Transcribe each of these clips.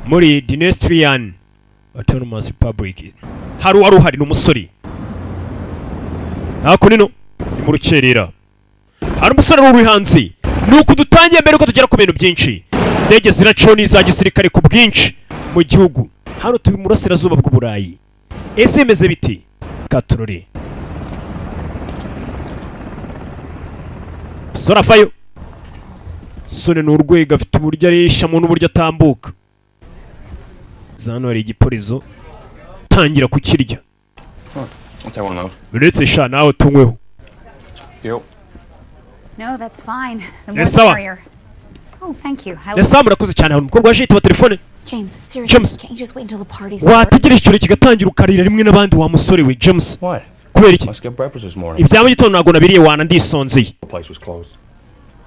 Muri Dnestrian Autonomous Republic hari uwari uhari, ni umusore hakuno. Ni mu rukerera, hari umusore wari uri hanze. Ni uku dutangiye. Mbere yuko tugera ku bintu byinshi, indege ziracaho n'iza gisirikare ku bwinshi mu gihugu. Hano turi mu burasirazuba bw'Uburayi. Ese bimeze biti? Katurore sora avayo. Sore ni urwego, afite uburyo areshamo n'uburyo atambuka. Za hano hari igipurizo, tangira kukirya. I'll take one of those. Uretse sha nawe tunyweho. Yo. No, that's fine. The more Yes, the sawa. merrier. Oh, thank you. I Ese murakoze cyane. Hari umukobwa waje yitaba telefone. James, seriously, James. can't you just wait until the party starts? Wategereje ikirori kigatangira ukarira rimwe n'abandi, wa musore we James? What? Kubera iki? Must get breakfast this morning. Ibya mu gitondo ntabwo nabiriye wana, ndisonzeye. The place was closed.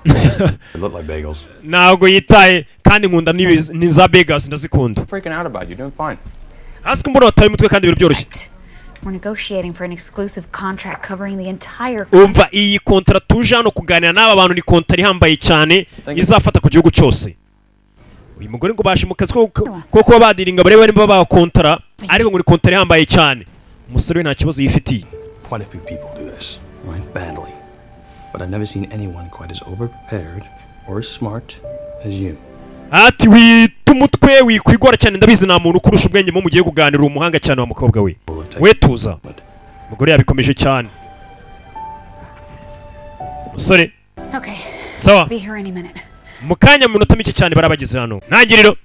It looked like bagels. Ntabwo yitaye kandi nkunda ni za bagels, ndazikunda. Freaking out about you. Doing fine. Hasi ko mbona wataye umutwe kandi ibintu byoroshye. We're negotiating for an exclusive contract covering the entire Umva, iyi kontara tuje hano kuganira n'aba bantu ni kontara ihambaye cyane izafata ku gihugu cyose. Uyu mugore ngo baje mu kazi ko kuba badiringa barebe barimo bakontara, ariko ngo ni kontara ihambaye cyane. Umusore we nta kibazo yifitiye. Quite a few people do this, right? Badly. But I've never seen anyone quite as overprepared or as smart as you. Ati wita umutwe, wikwigora cyane, ndabizi nta muntu ukurusha ubwenge mu mugiye kuganira, umuhanga cyane wa mukobwa we. We tuza. Umugore yabikomeje cyane umusore. Okay. Sawa. Be here any minute. Mu kanya, mu minota mike cyane barabageze hano ntangiriro.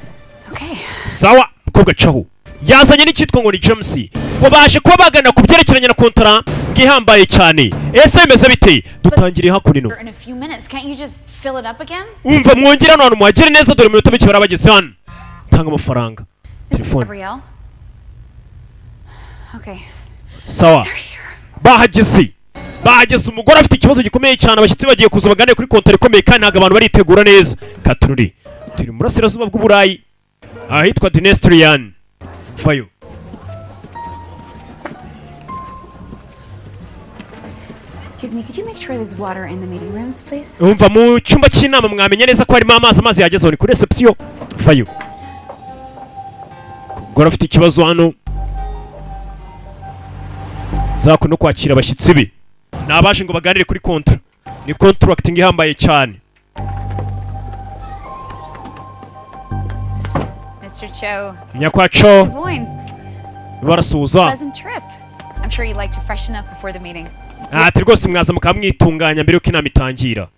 Okay. Sawa. Mukobwa caho yazanye n'icyitwa ngo ni James, ngo baje kuba bagana ku byerekeranye na kontara ngo ihambaye cyane. Ese bimeze bite? Dutangiriye hakuno. In a few minutes, can't you just fill it up again? Umva, mwongere hano hantu muhagere neza, dore mu minota mike barabageze hano. Tanga amafaranga. This is Telefone. Gabrielle. Okay. Sawa, bahageze, bahageze. Umugore afite ikibazo gikomeye cyane, abashyitsi bagiye kuza baganire kuri kontara ikomeye kandi ntabwo abantu baritegura neza. Katururi turi mu burasirazuba bw'Uburayi ahitwa Dnestrian fayo. Excuse me, could you make sure there's water in the meeting rooms, please? Umva, mu cyumba cy'inama mwamenya neza ko harimo amazi. Amazi yagezeho, ni kuri reception. Fayo, umugore afite ikibazo hano zako no kwakira abashyitsi be. Ni abaje ngo baganire kuri kontra, ni contracting ihambaye cyane. Mr. Cho. Nyakwaco. Boyne, Barasuhuza. pleasant trip. I'm sure you'd like to freshen up before the meeting. Ati rwose mwaza mukaba mwitunganya mbere yuko inama itangira.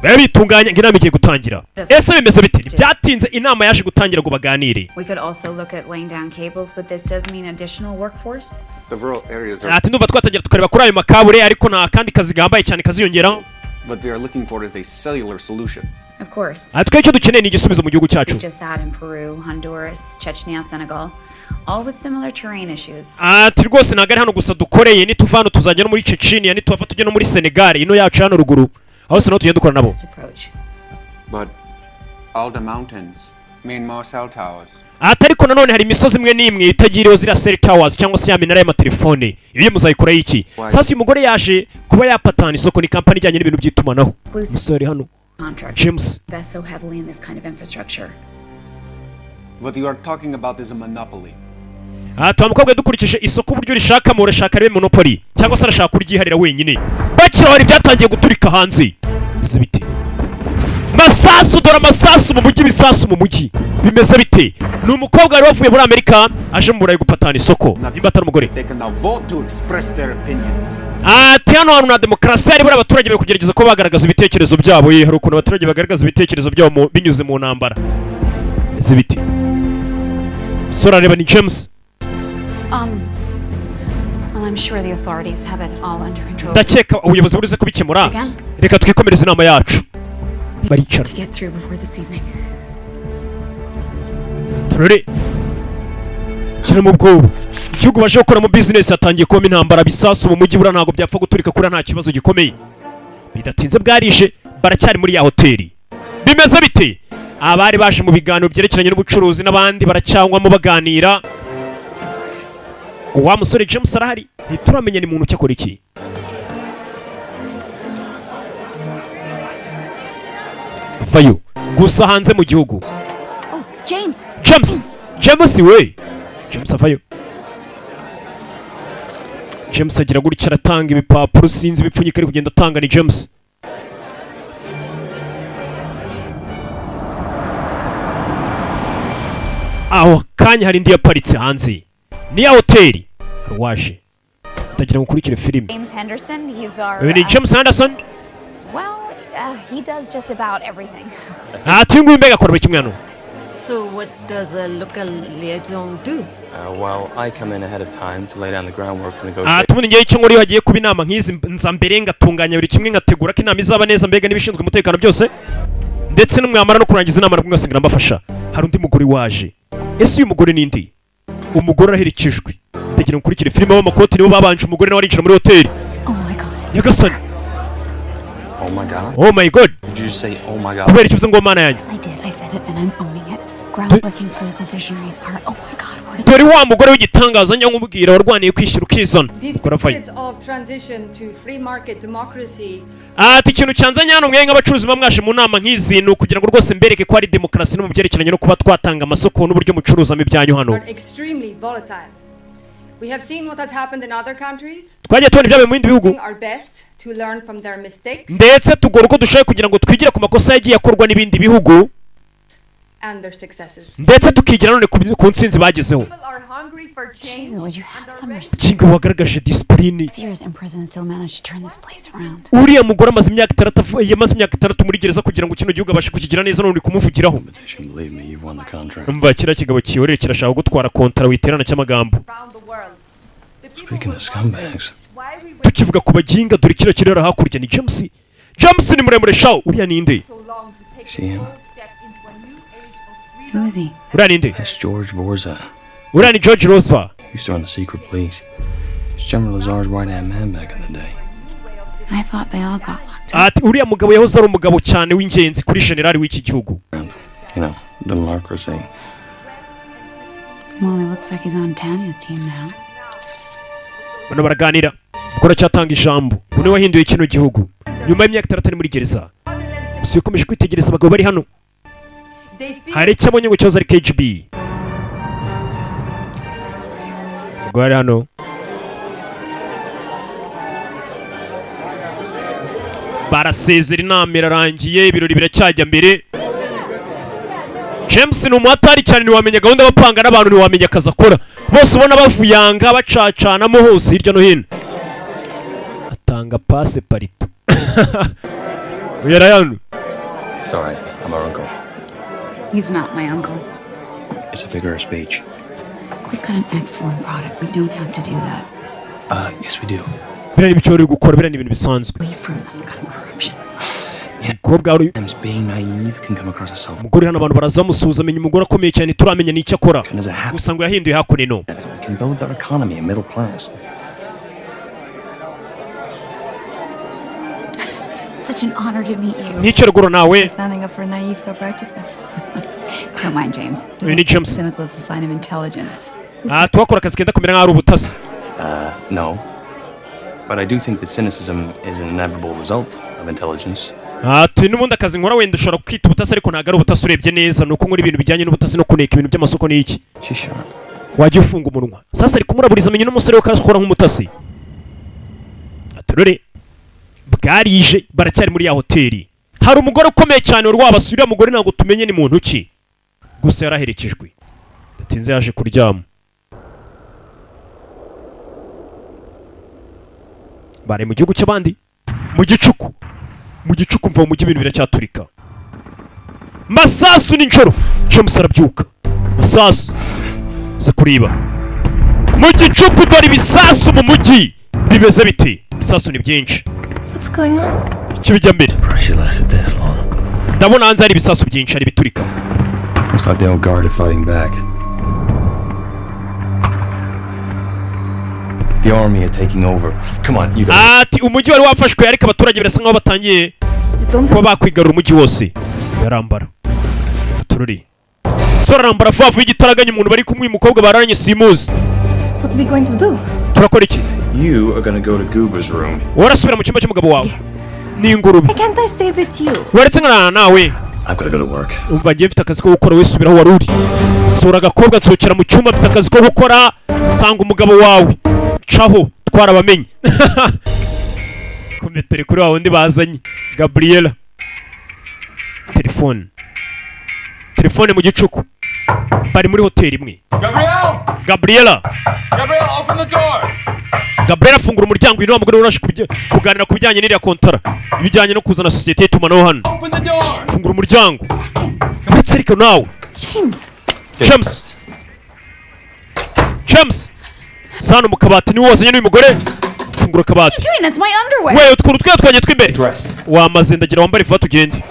Babe bitunganya ngo inama igiye gutangira. Ese bimeze bite? Ntibyatinze inama yaje gutangira ngo baganire. We could also look at laying down cables, but this does mean additional workforce. The rural areas are. Ati ndumva twatangira tukareba kuri ayo makabure, ariko nta kandi kazi gahambaye cyane kaziyongeraho. What they are looking for is a cellular solution. Of course. Ati twe icyo dukeneye ni igisubizo mu gihugu cyacu. Just that in Peru, Honduras, Chechnya, Senegal, all with similar terrain issues. Ati rwose ntabwo ari hano gusa dukoreye, nituva hano tuzajya no muri Chechnya, nituhava tujya no muri Senegal ino yacu hano ruguru, aho se naho tugenda dukora nabo. Approach. But all the mountains mean more cell towers. Ati ariko nanone hari imisozi imwe n'imwe itagiriyeho ziriya cell towers cyangwa se ya minara y'amatelefone, iyo muzayikora iki? Sasa uyu mugore yaje kuba yapatana isoko, ni kampani ijyanye n'ibintu by'itumanaho. Umusore hano Contract. James. Invest so heavily in this kind of infrastructure. What you are talking about is a monopoly. Aha wa mukobwa, dukurikije isoko uburyo urishakamo, urashaka ribe monopoly cyangwa se arashaka kuryiharira wenyine. Bakira hari byatangiye guturika hanze. Bimeze bite? Masasu, dore amasasu mu mujyi, ibisasu mu mujyi, bimeze bite? Ni umukobwa wari wavuye muri Amerika aje mu Burayi gupatana isoko, nimba atari umugore. They can now vote to express their opinions. Ati hano hantu na demokarasi hari, buriya abaturage bari kugerageza kuba bagaragaza ibitekerezo byabo. Ye, hari ukuntu abaturage bagaragaza ibitekerezo byabo binyuze mu ntambara. Bimeze bite? Umusore areba, ni James. Well, I'm sure the authorities have it all under control. Ndakeka ubuyobozi burize kubikemura. Again? Reka twikomereze inama yacu. Baricara. To get through before this evening. Turore shyiramo ubwoba. Igihugu baje gukoramo bizinesi hatangiye kubamo intambara, bisasu mu mujyi. Buriya ntabwo byapfa guturika kuriya, nta kibazo gikomeye. Bidatinze bwarije, baracyari muri ya hoteli. Bimeze bite? Abari baje mu biganiro byerekeranye n'ubucuruzi n'abandi baracyanywamo baganira. Wa musore James arahari, ntituramenya ni muntu ki, akora iki. Vayo gusa hanze mu gihugu. James! James, James we, James avayo. James agira gutya aratanga ibipapuro, sinzi ibipfunyika ari kugenda atanga ni James. Aho kanya hari indi yaparitse hanze, ni ya hoteli. Hari uwaje, ndagira ngo ukurikire filime. James Henderson, he's our. Uyu ni James Anderson. Well, he does just about everything. Ati uyu nguyu mbega akora buri kimwe hano. So, what does a local liaison do? Well, I come in ahead of time to lay down the groundwork for negotiation. Ati ubundi ngewe icyo nkora iyo hagiye kuba inama nk'izi, nza mbere ngatunganya buri kimwe, ngategura ko inama izaba neza, mbega n'ibishinzwe umutekano byose, ndetse n'umwamara no kurangiza inama nabwo ngasigara mbafasha. Hari undi mugore waje. Ese uyu mugore ni ndi? Umugore araherekejwe. Ndagira ngo ukurikire filime. W'amakoti nibo babanje, umugore nawe arinjira muri hoteli. Oh my God. Nyagasani! Oh my God. Oh my God! Did you just say, oh my God? Kubera icyo uvuze ngo mana yanjye? Yes, I did. I said it, and I'm owning it. Groundbreaking political visionaries are. Oh my God, we're. Dore wa mugore w'igitangaza njya nkubwira warwaniye kwishyira ukizana. These Umugore avayo. periods of transition to free market democracy Ati ikintu cyanzanye hano mwe nk'abacuruzi muba mwaje mu nama nk'izi ni ukugira ngo rwose mbereke ko hari demokarasi no mu byerekeranye no kuba twatanga amasoko n'uburyo mucuruzamo ibyanyu hano. are extremely volatile. We have seen what has happened in other countries, Twagiye tubona ibyabaye mu bindi bihugu, doing our best to learn from their mistakes ndetse tugora uko dushoboye kugira ngo twigire ku makosa yagiye akorwa n'ibindi bihugu, and their successes. ndetse tukigira none ku ntsinzi bagezeho. People are hungry for change. Would you have some respect? Kinga wagaragaje disipurine. Years in prison and still managed to turn this place around. Uriya mugore amaze imyaka 6 yamaze imyaka 6 muri gereza kugira ngo kino gihugu abashe kukigira neza, none uri kumuvugiraho. Competition, believe me, you've won the contract. Umva, kiriya kigabo kihoreye kirashaka gutwara kontara, witerana cy'amagambo. Around the world. The people Speaking will of wonder scumbags, why we waited Tukivuga ku baginga, dore kiriya kirera hakurya ni James. James ni muremure shawo. Uriya ni nde? so long to take See the him? bold step into a new age of Who freedom. is he? Uriya ni nde? That's George Vorza. Uriya ni George Rosva. He used to run the secret police. He's General Lazar's right hand man back in the day. I thought they all got locked up. Ati uriya mugabo yahoze ari umugabo cyane w'ingenzi kuri generali w'iki gihugu. And, you know, democracy. Well, he looks like he's on Tanya's team now. Bano baraganira, ubwo aracyatanga ijambo ngo niwe wahinduye kino gihugu nyuma y'imyaka 6 ari muri gereza. Gusa yakomeje kwitegereza abagabo bari hano. They feel Hari icyo abonye ngo cyoza ari KGB ubwo bari hano. Barasezera, inama irarangiye, ibirori biracyajya mbere. James ni umuhatari cyane, ntiwamenya gahunda bapanga n'abantu, ntiwamenya akazi akora. Bose ubona bavuyanga bacacanamo hose hirya no hino, atanga passe parito uyu arayanu. Sorry, I'm her uncle. He's not my uncle. It's a figure of speech. We've got an excellent product. We don't have to do that. Yes, we do. Biriya ni ibyo uri gukora, biriya ni ibintu bisanzwe. Away from that kind of corruption. Umukobwa wari Sometimes being naive can come across as self. umugore hano, abantu baraza bamusuhuza, amenya umugore akomeye cyane, turamenya n'icyo akora. And as a happy, Gusa ngo yahinduye hakuno ino. we can build our economy and middle class. Such an honor to meet you. Nk'icyo ruguru nawe. Standing up for naive self-righteousness. Don't mind James. Uyu ni James. Cynical is a sign of intelligence. Aha tuhakora akazi kenda kumera nk'aho ari ubutasi. No. But I do think that cynicism is an inevitable result of intelligence. Ati n'ubundi akazi nkora wenda ushobora kwita ubutasi, ariko ntabwo ari ubutasi urebye neza, ni uko nkora ibintu bijyanye n'ubutasi no kuneka ibintu by'amasoko n'iki. She's sharp. Wajya ufunga umunwa. Sasa ari kumuraburiza, amenya n'umusore we ko akora nk'umutasi. Aturore bwarije, baracyari muri ya hoteli. Hari umugore ukomeye cyane wari wabasuye. Uriya mugore ntabwo tumenye ni muntu ki, gusa yaraherekejwe. Datinze yaje kuryama. Bari mu gihugu cy'abandi mu gicuku, mu gicuku mva mu mujyi ibintu biracyaturika, masasu nijoro. James arabyuka, masasu za kuriba mu gicuku. Dore ibisasu mu mujyi bimeze biti, ibisasu ni byinshi. What's going on? Ikibijya mbere. Surprised she lasted this long. Ndabona hanze hari ibisasu byinshi, hari ibiturika. Looks like the old guard are fighting back. The army are taking over. Come on, you guys. Ati umujyi wari wafashwe, ariko abaturage birasa nkaho batangiye kuba bakwigarura umujyi wose. Yarambara tururi sora, arambara vuba vuba igitaraganya. Umuntu bari kumwe, uyu mukobwa bararanye simuzi. What are we going to do? Turakora iki? You are gonna go to Goober's room. Warasubira mu cyumba cy'umugabo wawe n'ingurube. Why can't I stay with you? Waretse nkarana nawe? I've got to go to work. Umva, ngiye mfite akazi ko gukora, wisubiraho wari uri. Sura agakobwa, nsohokera mu cyumba, mfite akazi ko gukora. Sanga umugabo wawe, caho twarabamenye. Kometere kuri wa wundi bazanye Gabriela. Telefone, telefone mu gicuku, bari muri hoteli imwe. Gabrielle! Gabriela! Gabrielle, open the door! Gabriela, afungura umuryango. Uyu ni wa mugore uraje kuganira ku bijyanye n'iriya kontara, ibijyanye no kuzana sosiyete y'itumanaho hano. Open the door! Fungura umuryango ndetse ariko nawe. James! James, James, sano mu kabati niwe wazanye n'uyu mugore. Fungura akabati. Doing that's my underwear! We, utwuru twe twanjye tw'imbere wamaze. Ndagira wambare vuba tugende.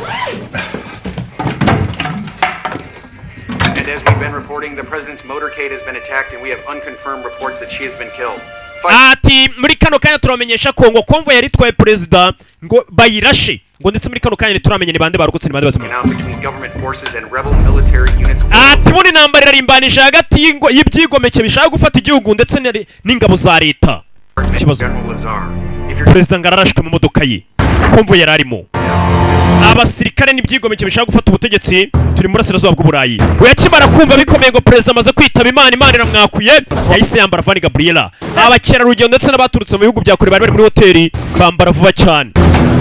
And as we've been reporting, the president's motorcade has been attacked, and we have unconfirmed reports that she has been killed. Ati muri kano kanya turamenyesha ko ngo convoy yari itwaye perezida ngo bayirashe, ngo ndetse muri kano kanya ntituramenya ni bande barokotse, ni bande bazima. Now between government forces and rebel military units. Ati buno intambara irarimbanije hagati y'ibyigomeke bishaka gufata igihugu ndetse n'ingabo za leta. Ikibazo, General Lazar. If you're perezida ngo ararashwe mu modoka ye, convoy yari arimo. Abasirikare n'ibyigomeke bishaka gufata ubutegetsi, turi mu burasirazuba bw'Uburayi. We akimara kumva bikomeye ngo perezida amaze kwitaba Imana, Imana iramwakuye, yahise yambara vani. Gabriela, abakerarugendo ndetse n'abaturutse mu bihugu bya kure bari bari muri hoteli bambara vuba cyane,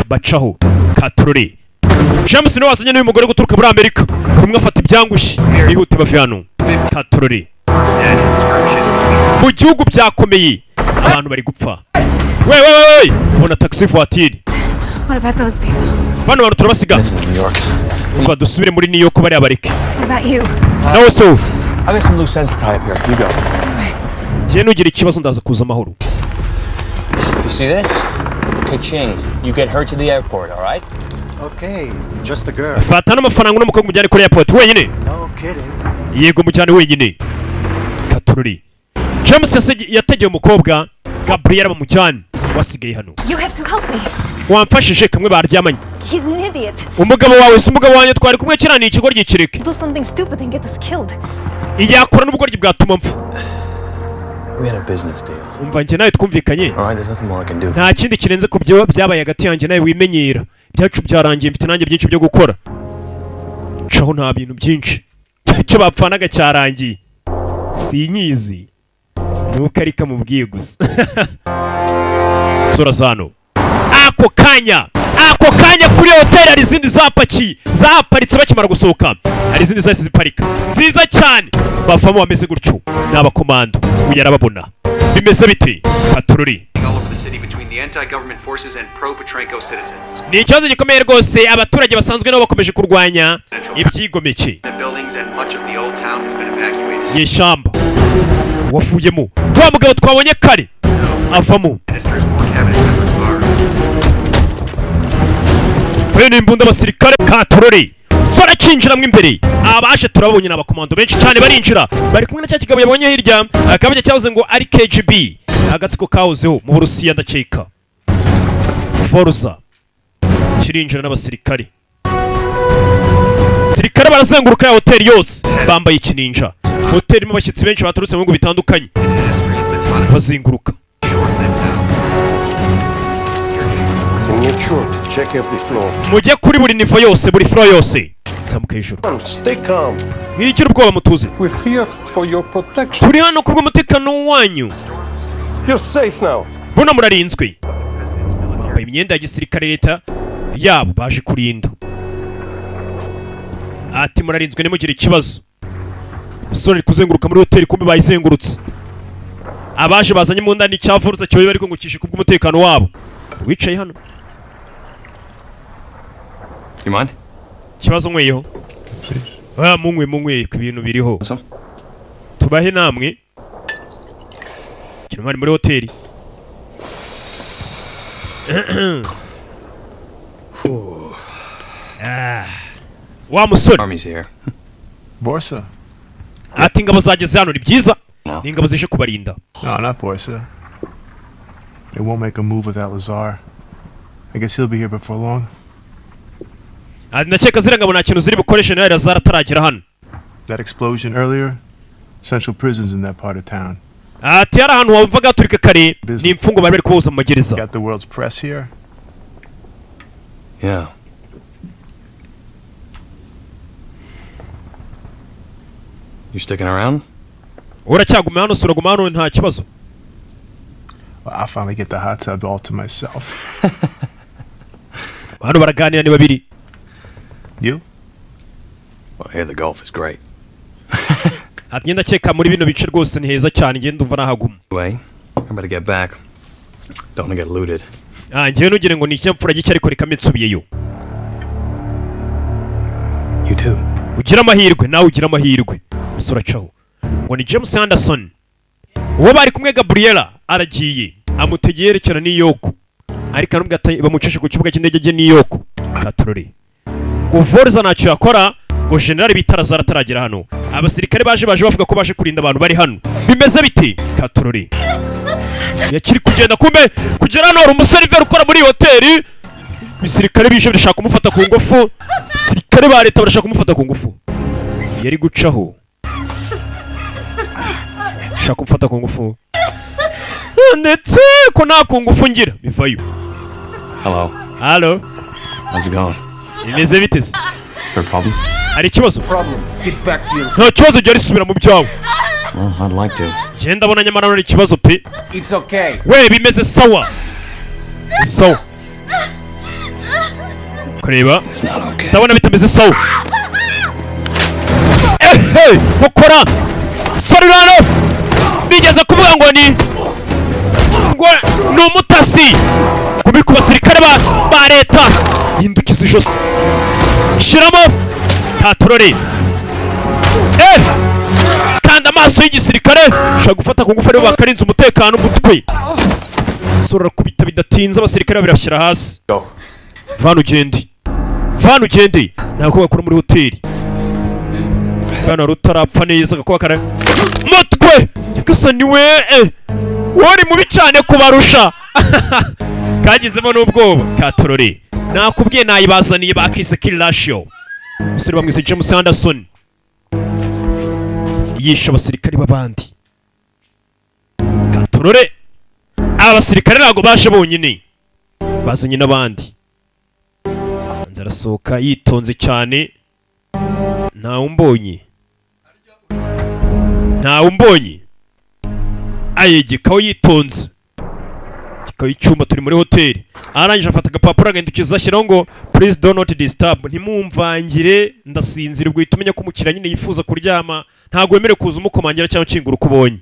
bacaho katurore. James niwe wazanye n'uyu mugore guturuka muri Amerika. Buri umwe afata ibyangushye, bihute bave hano katurore. Mu gihugu byakomeye, abantu bari gupfa. We we we we, ubona taxi voiture. What about those people? Bano bantu turabasiga. Umva, dusubire muri New York, bariya bareke. What about you? Nawe se wowe? I got some loose ends to tie up here. You go. Njyewe nugira ikibazo ndaza kuza amahoro. You see this? Ka-ching. You get her to the airport, all right? Okay, just the girl. Fata n'amafaranga n'umukobwa umujyane kuri airport wenyine. No kidding. Yego, mujyane wenyine katururi. James yategeye umukobwa Gabriel bamujyane, wasigaye hano. You have to help me. Wamfashije kamwe baryamanye. He's an idiot. Umugabo wawe si umugabo wanjye, twari kumwe kiriya ni ikigoryi, kireke. Do something stupid and get us killed. Iyakora n'ubugoryi bwatuma mpfa. We had a business deal. Umva, njye nawe twumvikanye. All right, there's nothing more I can do. Nta kindi kirenze ku byo byabaye hagati yanjye nawe. Wimenyera ibyacu byarangiye, mfite nanjye byinshi byo gukora. Caho nta bintu byinshi, icyo bapfanaga cyarangiye. Sinyizi nuko ariko amubwiye gusa. Sora zano ako kanya, ako kanya kuri hoteli hari izindi zapakiye, zaparitse bakimara gusohoka. Hari izindi zahise ziparika nziza cyane, bavamo bameze gutyo, ni abakomando. Uyu arababona, bimeze bite patururi? All over the city between the anti-government forces and pro-Petrenko citizens. Ni ikibazo gikomeye rwose, abaturage basanzwe nabo bakomeje kurwanya ibyigomeke. The buildings and much of the old town has been evacuated. Nyeshyamba wavuyemo wa mugabo twabonye kare avamo. Ministers or cabinet members are. Bene n'imbunda, abasirikare katorore sora akinjiramo imbere. Abaje turababonye, ni abakomando benshi cyane barinjira, bari kumwe na cya kigabo yabonye hirya, akaba cyahoze ngo ari KGB, agatsiko kahozeho mu Burusiya ndakeka. Forza kirinjira n'abasirikare, sirikare barazenguruka ya hoteli yose bambaye ikininja. Hoteli irimo abashyitsi benshi baturutse mu bihugu bitandukanye, bazenguruka. Make sure to check every floor. Mujye kuri buri niveau yose, buri floor yose, zamuka hejuru. Stay calm. Mwigire ubwoba, mutuze. We're here for your protection. Turi hano kubw'umutekano wanyu. You're safe now. Buno murarinzwe. Bambaye imyenda ya gisirikare, leta yabo baje kurinda. Ati murarinzwe, ntimugire ikibazo. Umusore ari kuzenguruka muri hoteli, kumbe bayizengurutse. Abaje bazanye mu nda n'icyavuruza kibaye bari kungukisha kubw'umutekano wabo. Wicaye hano. You mind? Ikibazo nkweyeho? Ah, munywe, munywe ku bintu biriho tubahe namwe. Ikintu bari muri hoteli. Ah, wa musore. Army's here. Borsa. Ati ingabo zageze hano, ni byiza, ni ingabo zije kubarinda. No, not Borsa. They won't make a move without Lazar. I guess he'll be here before long. Ati ndakeka ziriya ngabo nta kintu ziri bukoreshe nawe Lazar ataragera hano. That explosion earlier, Central Prison's in that part of town. Ati hari ahantu wumvaga haturika kare, ni imfungwa bari bari kuboza mu magereza. Got the world's press here. Yeah. You sticking around? Uracyaguma hano? Si uraguma hano, nta kibazo? Well, I'll finally get the hot tub all to myself. Hano baraganira ni babiri. You? Well, here the golf is great. Ati ngenda ndakeka muri bino bice rwose ni heza cyane, ngenda ndumva nahaguma. Anyway, I better get back. Don't wanna get looted. Ah, njyewe ntugire ngo ni ikinyabupfura gike, ariko reka mbe nsubiyeyo. You too. Ugira amahirwe, nawe ugira amahirwe. Umusore acaho ngo ni James Anderson, uwo bari kumwe Gabriela aragiye, amutegeye yerekera New York, ariko aramubwira ati bamucishe ku kibuga cy'indege ajye New York. Katorore ngo Vorza ntacyo yakora, ngo general bita Lazaro ataragera hano. Abasirikare baje bavuga ko baje kurinda abantu bari hano. Bimeze biti katorore yakiri kugenda, kumbe kugera hano hari umuseriveri ukora muri iyi hoteli. Ibisirikare bije birashaka kumufata ku ngufu. Abasirikare ba leta barashaka kumufata ku ngufu. Yari gucaho shaka kumufata ku ngufu, ndetse ko nta ku ngufu ngira bivayo. Hello. Halo. How's it going? Bimeze bite se? There a problem? Hari ikibazo? Problem. Get back to your. Nta kibazo gihari, subira mu byawe. Well, I'd like to. Ngenda ndabona nyamara hari ikibazo pe. It's okay. We, bimeze sawa sawa. Kureba ndabona bitameze sawa. Ehe, gukora sorry hano bigeze kuvuga ngo ni umutasi kubi ku basirikare ba leta. Hindukiza ijosi, shyiramo tatorore, eh kanda amaso y'igisirikare ushaka gufata ku ngufu, aribo bakarinze umutekano. Umutwe sura kubita bidatinze, abasirikare babirashyira hasi. Vana ugende, vana ugende. Ntabwo bakora muri hoteli bwana wari utarapfa neza gakuba kare mutwe. Nyagasani we, eh wowe uri mubi cyane kubarusha. Kagizemo n'ubwoba katorore. Nakubwiye nayibazaniye, bakise Kill Ratio. Umusore bamwise James Anderson yishe abasirikare b'abandi katorore. Aba basirikare ntabwo baje bonyine, bazanye n'abandi. Nza arasohoka yitonze cyane. Ntawe umbonye, ntawe umbonye. Ayegekaho yitonze gikaho icyumba, turi muri hoteli. Arangije afata agapapuro agahindukiza ashyiraho ngo "Please do not disturb", ntimumvangire, ndasinzira. Ubwo uhita umenya ko umukiriya nyine yifuza kuryama, ntabwo wemerewe kuza umukomangira cyangwa ukingura uko ubonye.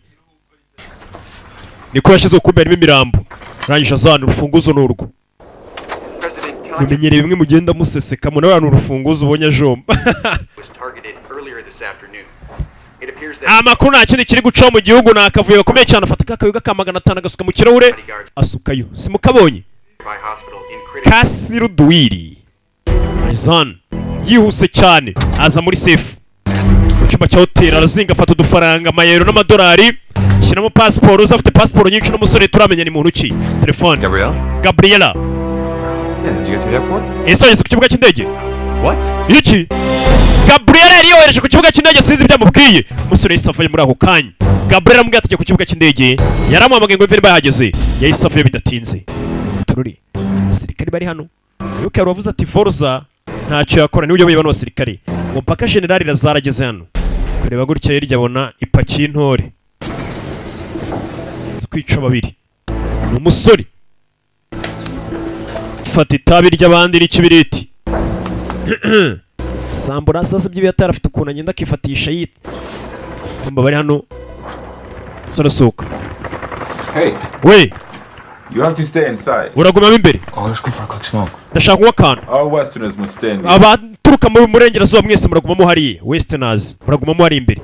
Niko yashyizeho. Kumbe harimo imirambo. Arangije azana urufunguzo, ni urwo mumenyereye bimwe mugenda musesekamo nawe. Hano urufunguzo ubonye ajomba. Was targeted earlier this afternoon. It appears that Amakuru nta kindi kiri gucaho mu gihugu, ni akavuyo gakomeye cyane. Afata ka kayoga ka 500 agasuka mu kirahure, asukayo. Simukabonye? by hospital in critical Kasiruduwiri Aizan yihuse cyane aza muri safe mu cyumba cya hoteli, arazinga, afata udufaranga, amayero n'amadolari, shyiramo pasiporo. Uza afite pasiporo nyinshi n'umusore turamenya ni muntu ki. Telefone. Gabrielle? Gabriela. Yeah, did you get to the airport? Ese wageze ku kibuga cy'indege? What? Iki Gabriela yari yohereje ku kibuga cy'indege, sinzi ibyo amubwiye. Umusore yahise avayo muri ako kanya. Gabriela amubwiye ati jya ku kibuga cy'indege, yaramuhamagaye ngo imvura bahageze, yahise avayo bidatinze. Tururi abasirikare bari hano. Wibuke yari wavuze ati Forza ntacyo yakora, niwe uyoboye bano basirikare, ngo mpaka generali Lazaro ageze hano. Kureba gutya hirya abona ipaki y'intore izi kwica babiri. Ni umusore fata itabi ry'abandi n'ikibiriti sambura sasa by'ibiyatari, afite ukuntu agenda akifatisha yita kumva bari hano. Umusore asohoka. Hey, We. you have to stay inside. Uragumamo imbere. Oh, let's go for a quick smoke. Ndashaka kunywa akantu. All Westerners must stay in the Abaturuka mu burengerazuba mwese muragumamo hariya, westerners muragumamo hari imbere.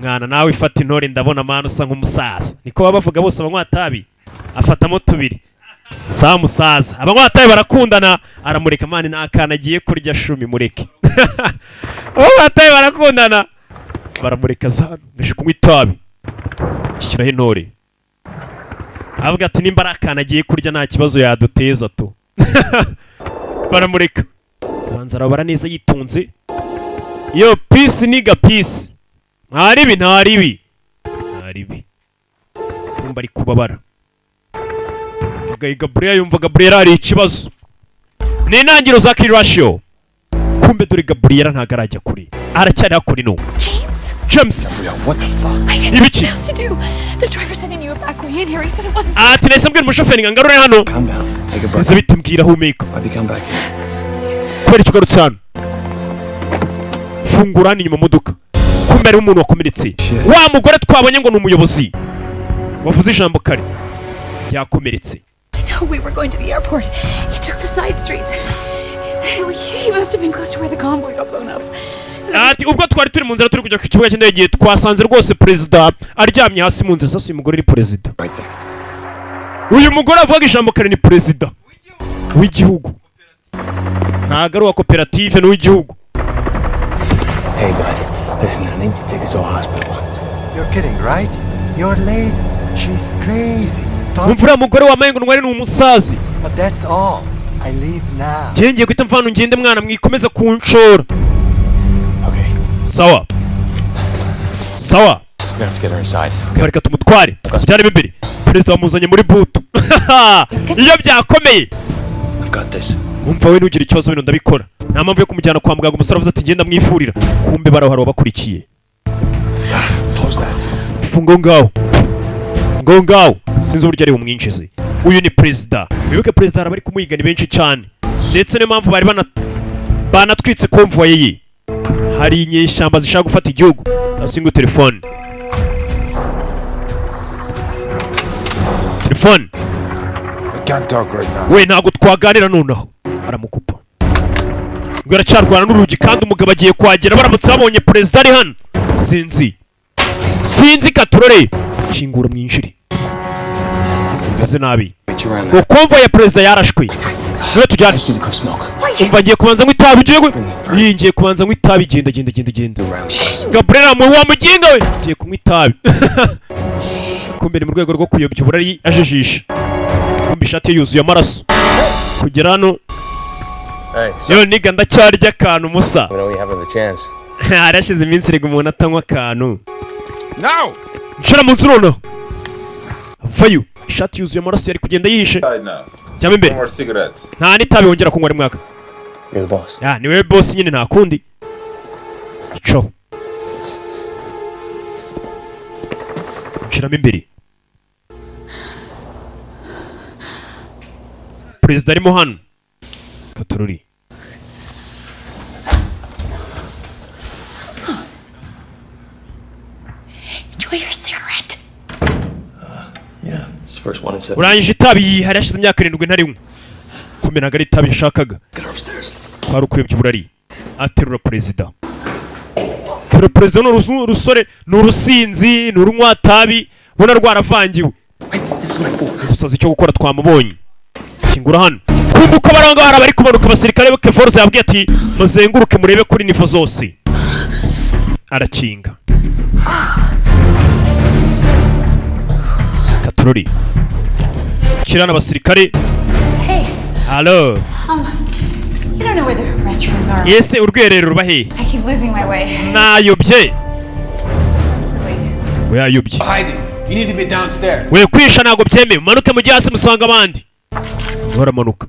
Mwana nawe ifata intore, ndabona mwana usa nk'umusaza. Niko baba bavuga bose abanywa tabi. Afatamo tubiri sa musaza. Abanywa tabi barakundana. Aramureka mani, nta kantu agiye kurya shumi, mureke. Abanywa tabi barakundana, baramureka. Za ngaje kunywa itabi, shyiraho intore, avuga ati nimba ari akantu agiye kurya nta kibazo yaduteza tu. Baramureka. Banza arabara neza yitonze. Yo peace nigga, peace. Nta ribi, nta ribi, nta ribi. Kumva ari kubabara. Gabriel yumva Gabriel hari ikibazo. Ni intangiriro za Kill Ratio. Kumbe dore Gabriela ntabwo arajya kure, aracyari hakurino. James! James! What the fuck? I didn't Ibiki? know what else to do. The driver said he knew a back way in here. He said it wasn't. Ati nahise mbwira umushoferi ngo ngarure hano. Calm down. Take a breath. Ese bite? Mbwira, humeka. Why've you come back here? Kubera icyo ugarutse hano? Fungura hano inyuma mu modoka. Kumbe hariho umuntu wakomeretse. Wa mugore twabonye ngo ni umuyobozi wavuze ijambo kare yakomeretse. No, we were going to the airport. He took the side streets. He must have been close to where the convoy got blown up. Ati ubwo twari turi mu nzira turi kujya ku kibuga cy'indege, twasanze rwose perezida aryamye hasi mu nzira. Sasa uyu mugore ni perezida. Uyu mugore avuga ijambo kare ni perezida w'igihugu, ntabwo ari uwa koperative, ni uw'igihugu. Hey, bud. Listen, I need you to take us to a hospital. You're kidding, right? Your lady, she's crazy. Umva, uriya mugore wambaye ngo ntwari ni umusazi. But that's all. I leave now. Ngiye, ngiye guhita mvana, ngende mwana, mwikomeza kunshora. Sawa sawa. We're gonna have to get her inside. Reka tumutware byarimo imbere. Perezida wamuzanye muri boot iyo byakomeye. I've got this. Umva we, ntugire ikibazo, bino ndabikora. Nta mpamvu yo kumujyana kwa muganga. Umusore avuze ati ngenda mwivurira. Kumbe barahari wabakurikiye. Close that. Funga aho ngaho, ngaho ngaho. Sinzi uburyo ari bumwinjize. Uyu ni perezida. Wibuke perezida hari abari kumuhiga, ni benshi cyane, ndetse niyo mpamvu bari banatwitse convoy ye. Hari inyeshyamba zishaka gufata igihugu. Asinga telefone, telefone. I can't talk right now. We, ntabwo twaganira nonaho. Aramukupa ngo aracyarwana n'urugi, kandi umugabo agiye kuhagera. Baramutse babonye perezida ari hano, sinzi, sinzi. Katurore, kingura mwinjire. Bimeze nabi ngo convoy ya perezida yarashwe. Niwe tujyane. Umva, ngiye kubanza nywa itabi. Ugiye iyi, ngiye kubanza nywa itabi. Genda, genda, genda, genda. Gabriela, mu wa muginga we, ngiye kunywa itabi. Kumbe ni mu rwego rwo kuyobya uburari, ajijisha. Kumbe ishati ye yuzuye amaraso kugera hano. Hey, Yo niga, ndacyarya akantu musa. We know we have another chance. Harashize iminsi rega umuntu atanywa akantu. Now! Nshira mu nzu noneho. Vayo, ishati yuzuye amaraso, yari kugenda yihishe. Inside now. Jyamo imbere. No more cigarettes. Nta n'itabi wongera kunywa rimwaka. You're the boss. Ya, ni wewe boss nyine, nta kundi. Ico nshiramo imbere. Perezida arimo hano katururi. Enjoy your cigarette. Yeah, it's the first one in 7. Urangije itabi? Hari hashize imyaka 7 ntarinywa. Kumbe ntabwo ari itabi yashakaga. Get her upstairs. Kwari ukuyobya uburari. Aterura perezida, terura perezida. Ni urusore, ni urusinzi, ni urunywa-tabi, ubona rwaravangiwe. Gusaza icyo gukora twamubonye. Kingura hano. Kumva uko baranga, hari abari kumanuka, abasirikare be. Force yabwiye ati muzenguruke murebe kuri niveau zose. Arakinga katurori kirana abasirikare. Hey, Halo. You don't know where the restrooms are. Ese urwiherero ruba hehe? I keep losing my way. Nayobye. Silly. We yayobye. Hiding. You need to be downstairs. We, kwisha ntabwo byemewe, umanuke mujye hasi musanga abandi. Baramanuka,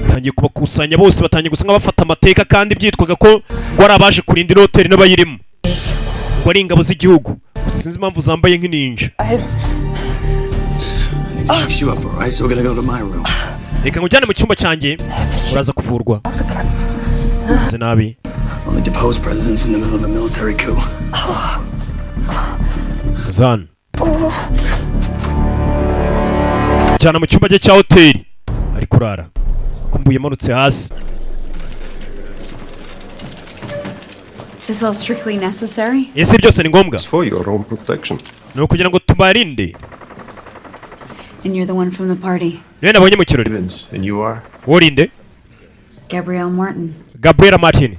batangiye kubakusanya bose, batangiye gusa nk'abafata amateka, kandi byitwaga ko ngo ari abaje kurinda ino hoteli n'abayirimo, ngo ari ingabo z'igihugu. Gusa sinzi impamvu zambaye nk'ininja. I need to fix you up, all right? So we're gonna go to my room. Reka nkujyane mu cyumba cyanjye, uraza kuvurwa. Meze nabi. Only deposed presidents in the middle of a military coup. Zan jyana mu cyumba cye cya hoteli ari kurara. Kumbuye amanutse hasi. Is this all strictly necessary? Ese byose ni ngombwa? For your own protection. Ni ukugira ngo tubarinde. And you're the one from the party, Niwe nabonye mu kirori. And you are? Worinde? Gabrielle Martin. Gabriela Martin.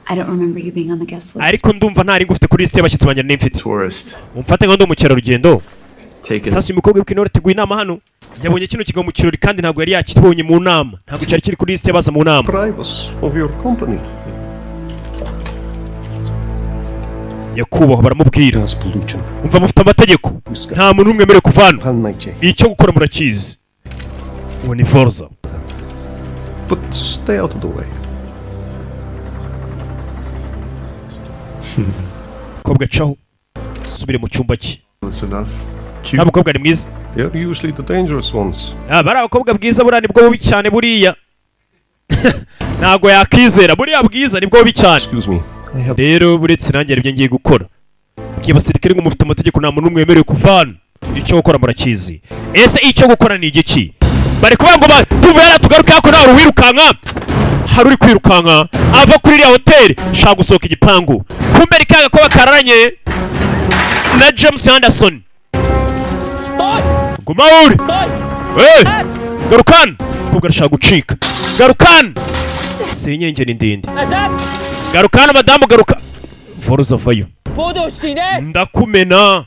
I don't remember you being on the guest list. Ariko ndumva ntari ngufite kuri lisiti y'abashyitsi banjye nari mfite. Tourist. Umfate nka ndi umukerarugendo. Taken. Sasa uyu mukobwa w'intore teguye inama hano, yabonye kino kigo mu kirori, kandi ntabwo yari yakibonye mu nama, ntabwo cyari kiri kuri lisiti y'abaza mu nama. Privacy of your company. Nyakubahwa, baramubwira, umva, mufite amategeko, nta muntu n'umwe wemerewe kuva hano. Icyo gukora murakizi. Uwo ni Forza. But stay out of the way. Mukobwa acaho, subire mu cyumba cye. That's enough. Nta mukobwa ni mwiza. They're usually the dangerous ones. Ah, bari abakobwa bwiza buriya nibwo bubi cyane. Buriya ntabwo yakizera, buriya bwiza nibwo bubi cyane. Excuse me. I have Rero buretse nanjye hari ibyo ngiye gukora. Bwiye abasirikare ngo mufite amategeko, nta muntu n'umwe wemerewe kuvana. Icyo gukora murakizi. Ese icyo gukora ni igiki? Bari kuvuga ngo tuve hariya tugaruke hakuno. Hari uwirukanka, hari uri kwirukanka ava kuri iriya hoteli, shaka gusohoka igipangu. Kumbe rikanga ko bakararanye na James Anderson. Guma uri. Hey! Garukana! Umukobwa arashaka gucika. Garukana! Senyenge ni ndende. Garukana madamu, garuka. Voruza vayo. Ndakumena.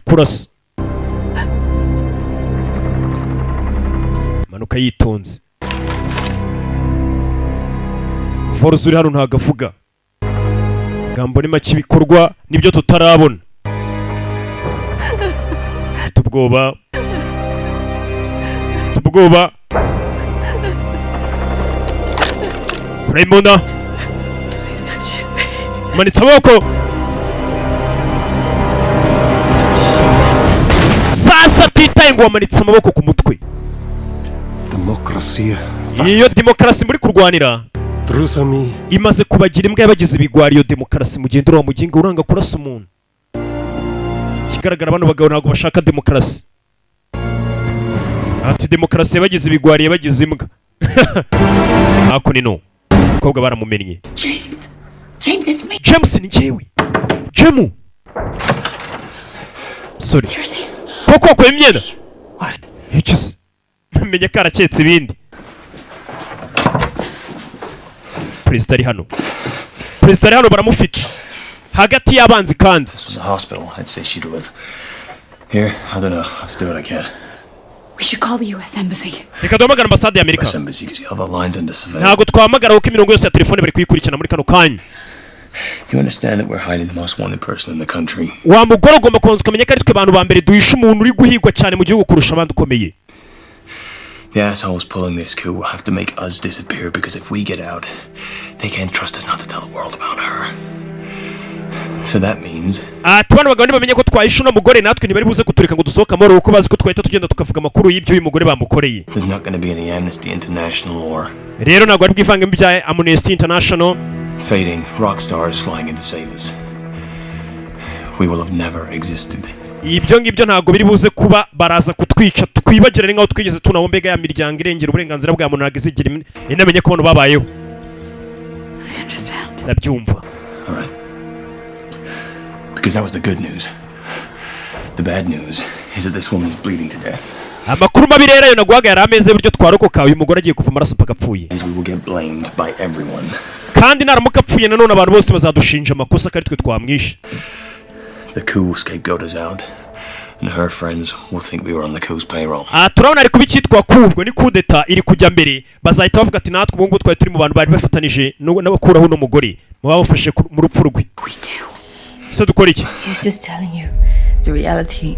Kurasa. Manuka yitonze. Voruza uri hano ntago avuga. Gambo ni make, ibikorwa nibyo tutarabona. Mfite ubwoba. Mfite ubwoba. Raymond manitse amaboko. Sasa atitaye ngo wamanitse amaboko ku mutwe. Democracy. Iyo demokarasi muri kurwanira Drusami. imaze kubagira imbwa, yabagize ibigwari. Iyo demokarasi mugendera wa muginga uranga kurasa umuntu. Ikigaragara bano bagabo ntabwo bashaka demokarasi. Ati demokarasi yabagize ibigwari, yabagize imbwa. Ako ni no umukobwa baramumennye. James! James, it's me! James, ni njyewe Jemu. Sorry. Seriously? Koko wakuye imyenda? Icyo se menya karaketse ibindi. Perezida ari hano, perezida ari hano, baramufite hagati y'abanzi kandi. This was a hospital. I'd say she'd live. Here, I don't know. Let's do what I can. We should call the U.S. Embassy. Reka duhamagare ambasade y'Amerika. US Embassy, because the other lines under surveillance. Ntabwo twahamagara kuko imirongo yose ya telefone bari kuyikurikirana muri kano kanya. Do you understand that we're hiding the most wanted person in the country? Wa mugore, ugomba kubanza ukamenya ko ari twe bantu ba mbere duhisha umuntu uri guhigwa cyane mu gihugu kurusha abandi ukomeye. The assholes pulling this coup will have to make us disappear because if we get out, they can't trust us not to tell the world about her. So that means Ati bano bagabo ntibamenye ko twahishe uno mugore, natwe ntibari buze kutureka ngo dusohoke amahoro, kuko bazi ko twahita tugenda tukavuga amakuru y'ibyo uyu mugore bamukoreye. there's not going to be any Amnesty International or Rero ntabwo ari bwivange mu bya Amnesty International. fading rock stars flying in to save us. We will have never existed. Ibyo ngibyo ntabwo biri buze kuba. Baraza kutwica twibagirane nk'aho twigeze tunaho. Mbega ya miryango irengera uburenganzira bwa muntu ntabwo izigera inamenye ko bano babayeho. Ndabyumva. All right. Because that was the good news. The bad news is that this woman is bleeding to death. Amakuru mabi rero ayo naguhaga yari ameze y'uburyo twarokoka. Uyu mugore agiye kuva amaraso mpaka apfuye. Is we will get blamed by everyone. Kandi naramuka apfuye nanone abantu bose bazadushinja amakosa ko ari twe twamwishe. The coup will scapegoat us out, and her friends will think we were on the coup's payroll. Aha turabona ari kuba icyitwa kubwo ni kudeta iri kujya mbere. Bazahita bavuga ati natwe ubu ngubu twari turi mu bantu bari bafatanije n'abakuraho uno mugore mu babafashe mu rupfu rwe. Se dukora iki? He's just telling you the reality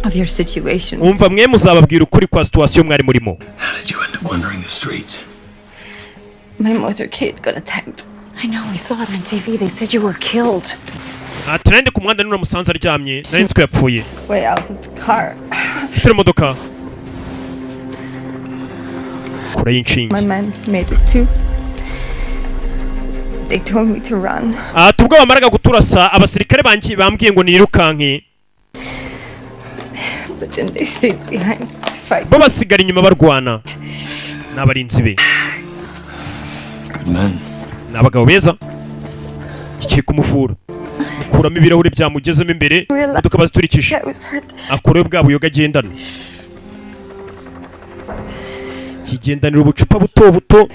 of your situation. Umva, mwe muzababwira ukuri kwa situation mwari murimo. How did you end up wandering the streets? My motorcade got attacked. I know, we saw it on TV. They said you were killed. Ati nari ndi ku muhanda none musanze aryamye, nari nzi ko yapfuye. Way out of the car. Turi mu modoka kure y'inshinge. My man made it too. They told me to run. Ati ubwo bamaraga kuturasa, abasirikare banjye bambwiye ngo nirukanke. But then they stayed behind to fight. Bo basigara inyuma barwana n'abarinzi be. Good men. Ni abagabo beza. Igiye kumuvura, mukuramo ibirahuri byamugezemo imbere, imodoka baziturikije. I was hurt. Akureho bwa buyoga agendana, yigendanira ubucupa buto buto.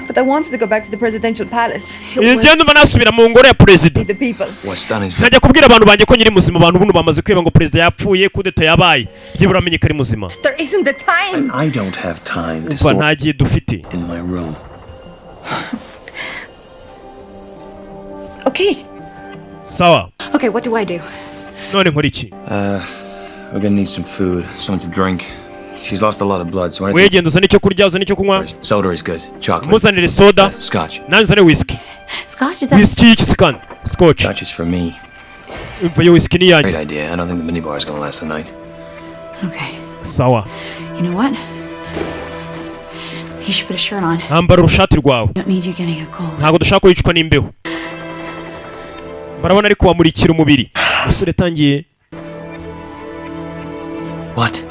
But I wanted to go back to the presidential palace. Ngenda umva nasubira mu ngoro ya perezida. The people. What's done is Nkajya kubwira abantu banjye ko nyiri muzima. Abantu buno bamaze kwiba ngo perezida yapfuye, kudeta yabaye, byibura bamenye ko ari muzima. There isn't the time. I don't have time to Umva, store nta gihe dufite. in my room. Okay. Sawa. Okay, what do I do? None nkora iki? We're gonna need some food, something to drink. She's lost a lot of blood, so anything. Wegenda uzane icyo kurya, uzane icyo kunywa. Soda is good. Chocolate. Muzanire soda. Scotch. Nanjye uzane whisky. Scotch is that? Whisky y'iki se kandi? Scotch. Scotch is for me. Imva iyo whisky ni iyanjye. Great idea. I don't think the minibar is gonna last the night. Okay. Sawa. You know what? You should put a shirt on. Ambara urushati rwawe. We don't need you getting a cold. Ntabwo dushaka ko wicwa n'imbeho. Barabona ariko wamurikira umubiri umusore atangiye. What?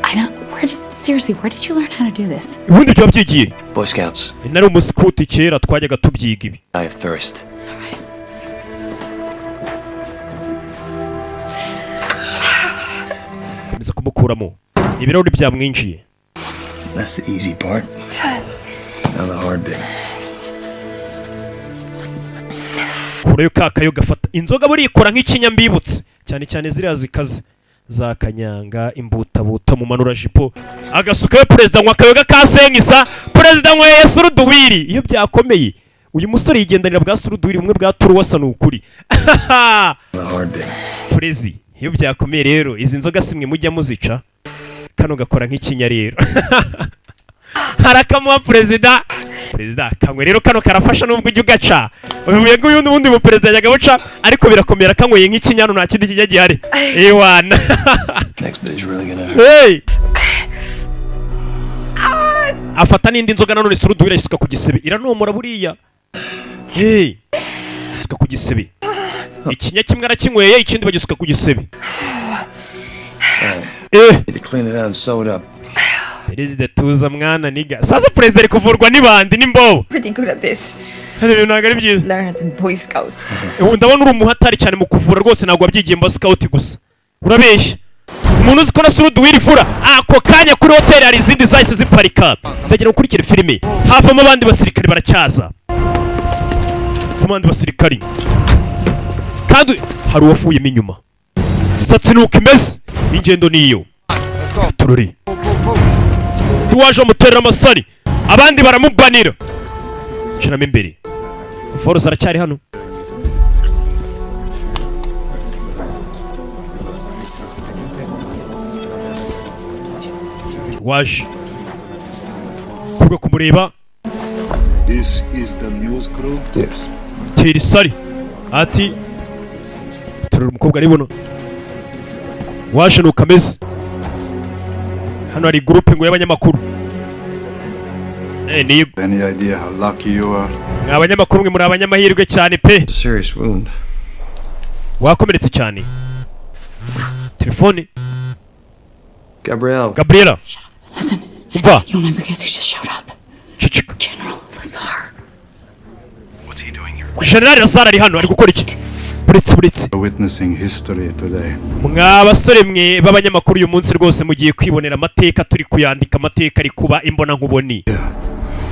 I don't. Where did, seriously, where did you learn how to do this? Ubundi byaba byigiye? Boy Scouts. Nari umusikuti kera, twajyaga tubyiga ibi. I have thirst. Komeza kumukuramo ibirahuri byamwinjiye. That's the easy part. Now the hard bit. Kurayo ka kayo gafata inzoga, burikora nk'ikinyambibutse, cyane cyane ziriya zikaze za kanyanga imbutabuta. Mu manurajipo agasukayo. Perezida anywa akayoga ka senkisa, perezida anyweye suruduwiri. Iyo byakomeye uyu musore yigendanira bwa suruduwiri bumwe bwa turuwasa. Ni ukuri. The hard bit. Perezi, iyo byakomeye rero izi nzoga simwe mujya muzica, kano gakora nk'ikinya rero harakamuha perezida. Perezida kanywe rero kano karafasha, nubwo ujya ugaca uyu nguyu n'ubundi mu perezida yajyaga buca, ariko birakomera kanyweye nk'ikinyano, nta kindi kijya gihari ewana. Next bit is really gonna hurt. Hey! Afata n'indi nzoga nanone suruduwira ayisuka ku gisebe, iranomora buriya. Hey! Isuka ku gisebe, ikinya kimwe arakinyweye, ikindi bagisuka ku gisebe. Eh! Need to clean it out and sew it up. Perezida, tuza mwana niga. Sasa perezida ari kuvurwa n'ibandi n'imbobo. Pretty good at this. Hano ibintu ntabwo ari byiza. Learned it in Boy Scouts. Ubu ndabona uri umuhatari cyane mu kuvura rwose, ntabwo wabyigiye mu basikawuti gusa, urabeshya. Umuntu uzi ko na suruduwiri ivura. Ako kanya kuri hoteli hari izindi zahise ziparika. Ndagira ngo ukurikire filime. Havamo abandi basirikari, baracyaza abandi basirikari, kandi hari uwavuyemo inyuma. Imisatsi ni uko imeze, ingendo niyo tururi. Ntiwaje amuterera amasari, abandi baramubanira. Shyiramo imbere. Force aracyari hano. Waje kubwo kumureba. This is the news crew? Yes. Tera isari ati turura umukobwa ari buno. Waje nuko ameze. Hano hari gurupe ngo y'abanyamakuru. Ni Any idea how lucky you are? Mwa abanyamakuru mwe, muri abanyamahirwe cyane pe. It's a serious wound. Wakomeretse cyane. Telefone. Gabrielle. Gabriela. Listen, Umva. you'll never guess who just showed up. Ceceka. General Lazar. General Lazar ari hano, ari gukora iki? Buretse, buretse. We're witnessing history today. Mwa basore mwe b'abanyamakuru, uyu munsi rwose mugiye kwibonera amateka, turi kuyandika, amateka ari kuba imbona nkuboni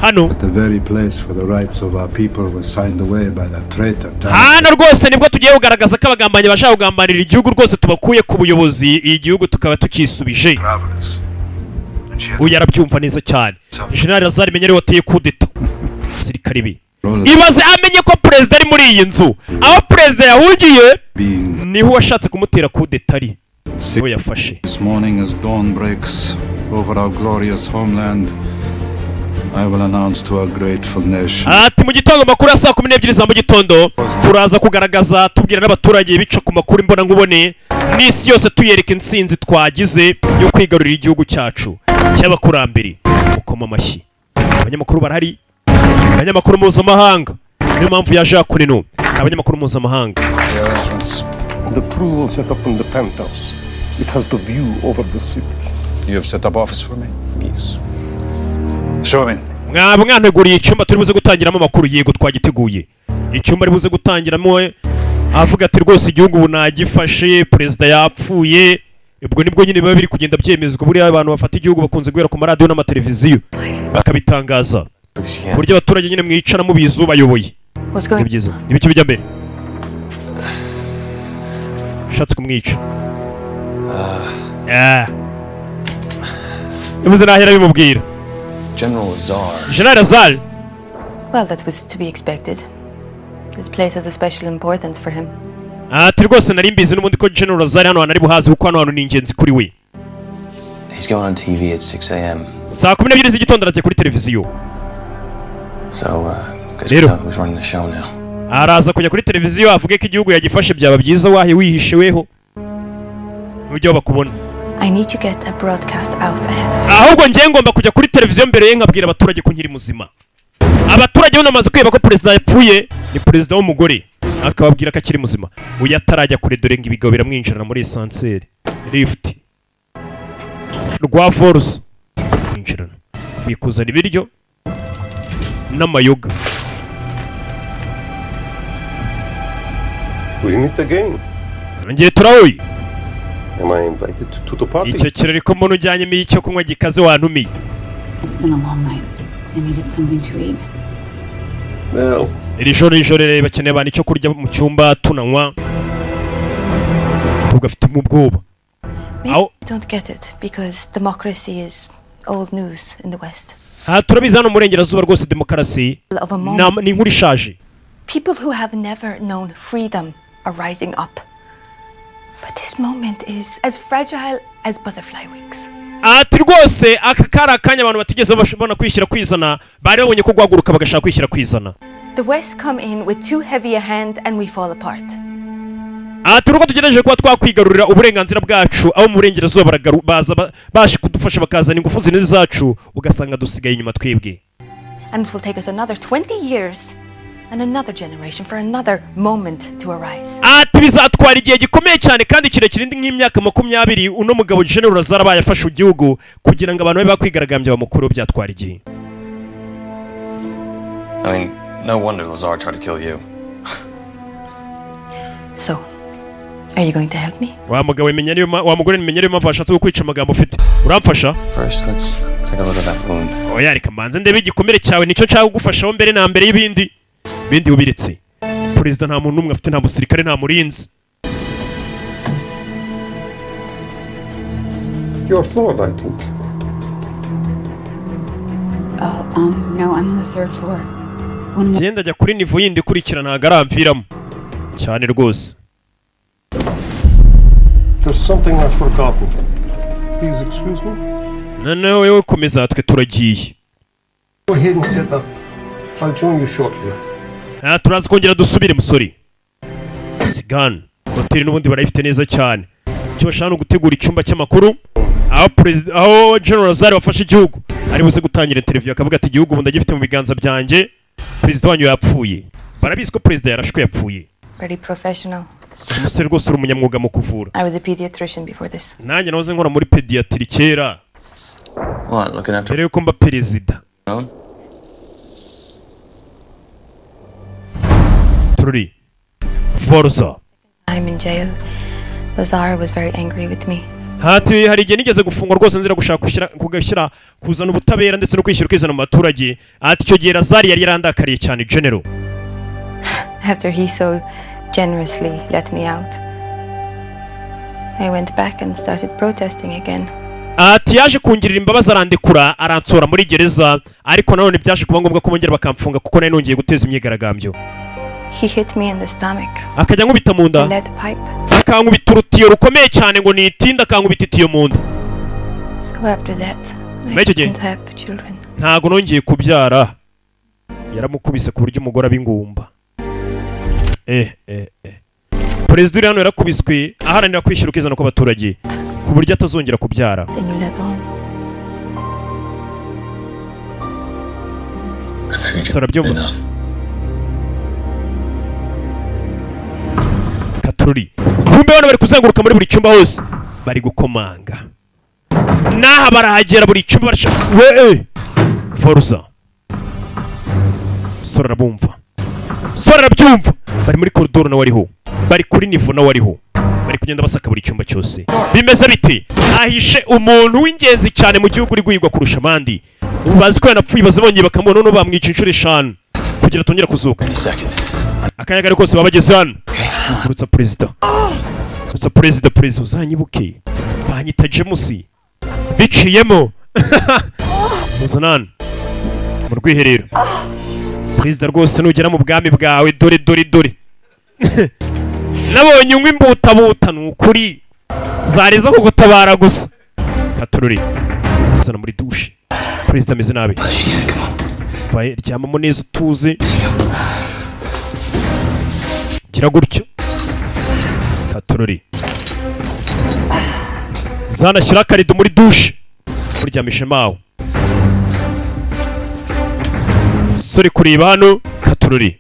hano. At the very place where the rights of our people was signed away by that traitor. Hano rwose nibwo tugiye kugaragaza ko abagambanyi bashaka kugambanira igihugu rwose tubakuye ku buyobozi, igihugu tukaba tukisubije. Uyu arabyumva neza cyane. General Lazar menya ariwe wateye kudeta abasirikare be. Ibaze amenye ko perezida ari muri iyi nzu, aho perezida yahungiye niho uwashatse kumutera kudeta ari, niwe yafashe. This morning, as dawn breaks over our glorious homeland, I will announce to our grateful nation Ati mu gitondo, amakuru ya saa 12 za mu gitondo, turaza kugaragaza, tubwira n'abaturage bica ku makuru imbona nkubone n'isi yose, tuyereka intsinzi twagize yo kwigarurira igihugu cyacu cy'abakurambere. Mukoma amashyi. Abanyamakuru barahari, abanyamakuru mpuzamahanga, niyo mpamvu yaje hakuno, ni abanyamakuru mpuzamahanga. the arrangements. The crew will set up in the penthouse. It has the view over the city. You have set up office for me? Yes. Show me. Mwaba mwanteguriye icyumba turi buze gutangiramo amakuru? Yego, twagiteguye icyumba ari buze gutangiramo. Avuga ati rwose igihugu ubu nagifashe, perezida yapfuye. Ubwo nibwo nyine biba biri kugenda byemezwa. Buriya abantu bafata igihugu bakunze guhera ku maradiyo n'amateleviziyo bakabitangaza, ku buryo abaturage nyine mwicara mubizi ubayoboye. What's going Ni byiza. Ni ibiki bijya mbere? Ushatse kumwica. Ah. Yabuze nahera bimubwira. General Lazar. General Lazar. Well, that was to be expected. This place has a special importance for him. Ati rwose nari mbizi n'ubundi ko General Lazar hano hantu ari buhazi, kuko hano hantu ni ingenzi kuri we. He's going on TV at 6 a.m. Saa 12 z'igitondo arajya kuri televiziyo. So, guess we Rero. know who's running the show now. Araza kujya kuri televiziyo avuge ko igihugu yagifashe. Byaba byiza wahe wihishe weho, ntujya aho bakubona. I need to get a broadcast out ahead of Ahubwo njyewe ngomba kujya kuri televiziyo mbere ye, nkabwira abaturage ko nkiri muzima. Abaturage bamaze kwiba ko perezida yapfuye, ni perezida w'umugore, akababwira ko akiri muzima. Uyu atarajya kure, dore ngo ibigabo biramwinjirana muri ascenseur, lift rwa force mwinjirana, avuye kuzana ibiryo n'amayoga. We meet again. Ngiye turahuye. Am I invited to the party? Icyo kirori ko mbona ujyanyemo icyo kunywa gikaze, wantumiye? It's been a long night. I needed something to eat. Well, Iri joro ijoro rero bakeneye abantu icyo kurya mu cyumba tunanywa. Ahubwo afitemo ubwoba. Maybe Au. you don't get it because democracy is old news in the West. Aha turabizi, hano mu burengerazuba rwose demokarasi Of a moment. ni inkuru ishaje. People who have never known freedom are rising up. But this moment is as fragile as butterfly wings. Ati rwose aka kari akanya abantu batigeze babona kwishyira kwizana, bari babonye ko guhaguruka bagashaka kwishyira kwizana. The West come in with too heavy a hand and we fall apart. Ati uko tugerageje kuba twakwigarurira uburenganzira bwacu, abo mu burengerazuba baza baje kudufasha, bakazana ingufu zinizi zacu, ugasanga dusigaye inyuma twebwe. And it will take us another 20 years and another generation for another moment to arise. Ati bizatwara igihe gikomeye cyane kandi kirekire, indi nk'imyaka 20, uno mugabo General Lazar abaye afashe igihugu, kugira ngo abantu babe bakwigaragambya bamukureho, byatwara igihe. I mean, no wonder Lazar tried to kill you. So, are you going to help me? Wa mugabo menya niyo wa mugore menya niyo mpamvu washatse kukwica. Amagambo ufite, uramfasha? First, let's take a look at that wound. Oya, reka mbanze ndebe igikomere cyawe, nicyo nshaka kugufashaho mbere na mbere y'ibindi bindi. Ubiretse, perezida nta muntu n'umwe afite, nta musirikare, nta murinzi. Your floor, I think. Oh, no, I'm on the third floor. One more. Ngenda ajya kuri niveau yindi ikurikira, ntabwo aramviramo cyane rwose. There's something I've forgotten. Please excuse me. Noneho wewe komeza, twe turagiye. Go ahead and sit up. I'll join you shortly. Ah, turaza kongera dusubire musore. Sigani hoteli n'ubundi barayifite neza cyane. Icyo bashaka ni ugutegura icyumba cy'amakuru, aho perezida, aho General Lazar wafashe igihugu ari buze gutangira interview, akavuga ati: "Igihugu ubu ndagifite mu biganza byanjye, perezida wanyu yapfuye." Barabizi ko perezida yarashwe yapfuye. Very professional. Umusore rwose uri umunyamwuga mu kuvura. I was a pediatrician before this. Nanjye nahoze nkora muri pédiatrie kera. What, looking after mbere yuko mba perezida. your own? Turi forza. I'm in jail. Lazar was very angry with me. Hati hari igihe nigeze gufungwa rwose nzira gushaka gushyira kugashyira kuzana ubutabera ndetse no kwishyura ukizana mu baturage. Ati icyo gihe Lazari yari yarandakariye cyane, general. After he so generously let me out, I went back and started protesting again. Ati yaje kungirira imbabazi, arandekura, aransora muri gereza, ariko nanone byaje kuba ngombwa ko bongera bakamfunga kuko nari nongeye guteza imyigaragambyo. He hit me in the stomach. Akajya ankubita mu nda. A lead pipe. Akankubita urutiyo rukomeye cyane ngo nitinde, akankubita itiyo mu nda. So after that, I Muri icyo gihe couldn't have children. ntago nongeye kubyara. Yaramukubise ku buryo umugore aba ingumba. Perezida uri hano yarakubiswe aharanira kwishyura ukizana kw'abaturage, ku buryo atazongera kubyara. Then you let on. Gusa arabyumva katururi. Kumbe bano bari kuzenguruka muri buri cyumba hose, bari gukomanga n'aha barahagera, buri cyumba barashaka we foruza. Sora arabumva, sora arabyumva. Bari muri koridoro nawe ariho, bari kuri niveau nawe ariho, bari kugenda basaka buri cyumba cyose. Bimeze bite? Ahishe umuntu w'ingenzi cyane mu gihugu uri guhigwa kurusha abandi. Ubu bazi ko yanapfuye, baze bongeye bakamubona, noneho bamwica inshuro 5 kugira atongera kuzuka. Akanya kari kose baba bageze hano. Kurutsa perezida, kurutsa perezida, perezida uzanyibuke, banyita James biciyemo muzanana mu rwiherero. Perezida rwose nugera mu bwami bwawe, dore dore dore nabonye unywa imbutabuta, ni ukuri zari zo kugutabara gusa. Katururi. Katorori uzana muri douche. Perezida ameze nabi. Vaye, ryamamo neza, utuze. Gira gutyo, katorori zanashyira akarido muri douche, muryamishe mawe sore. Kureba hano, katorori,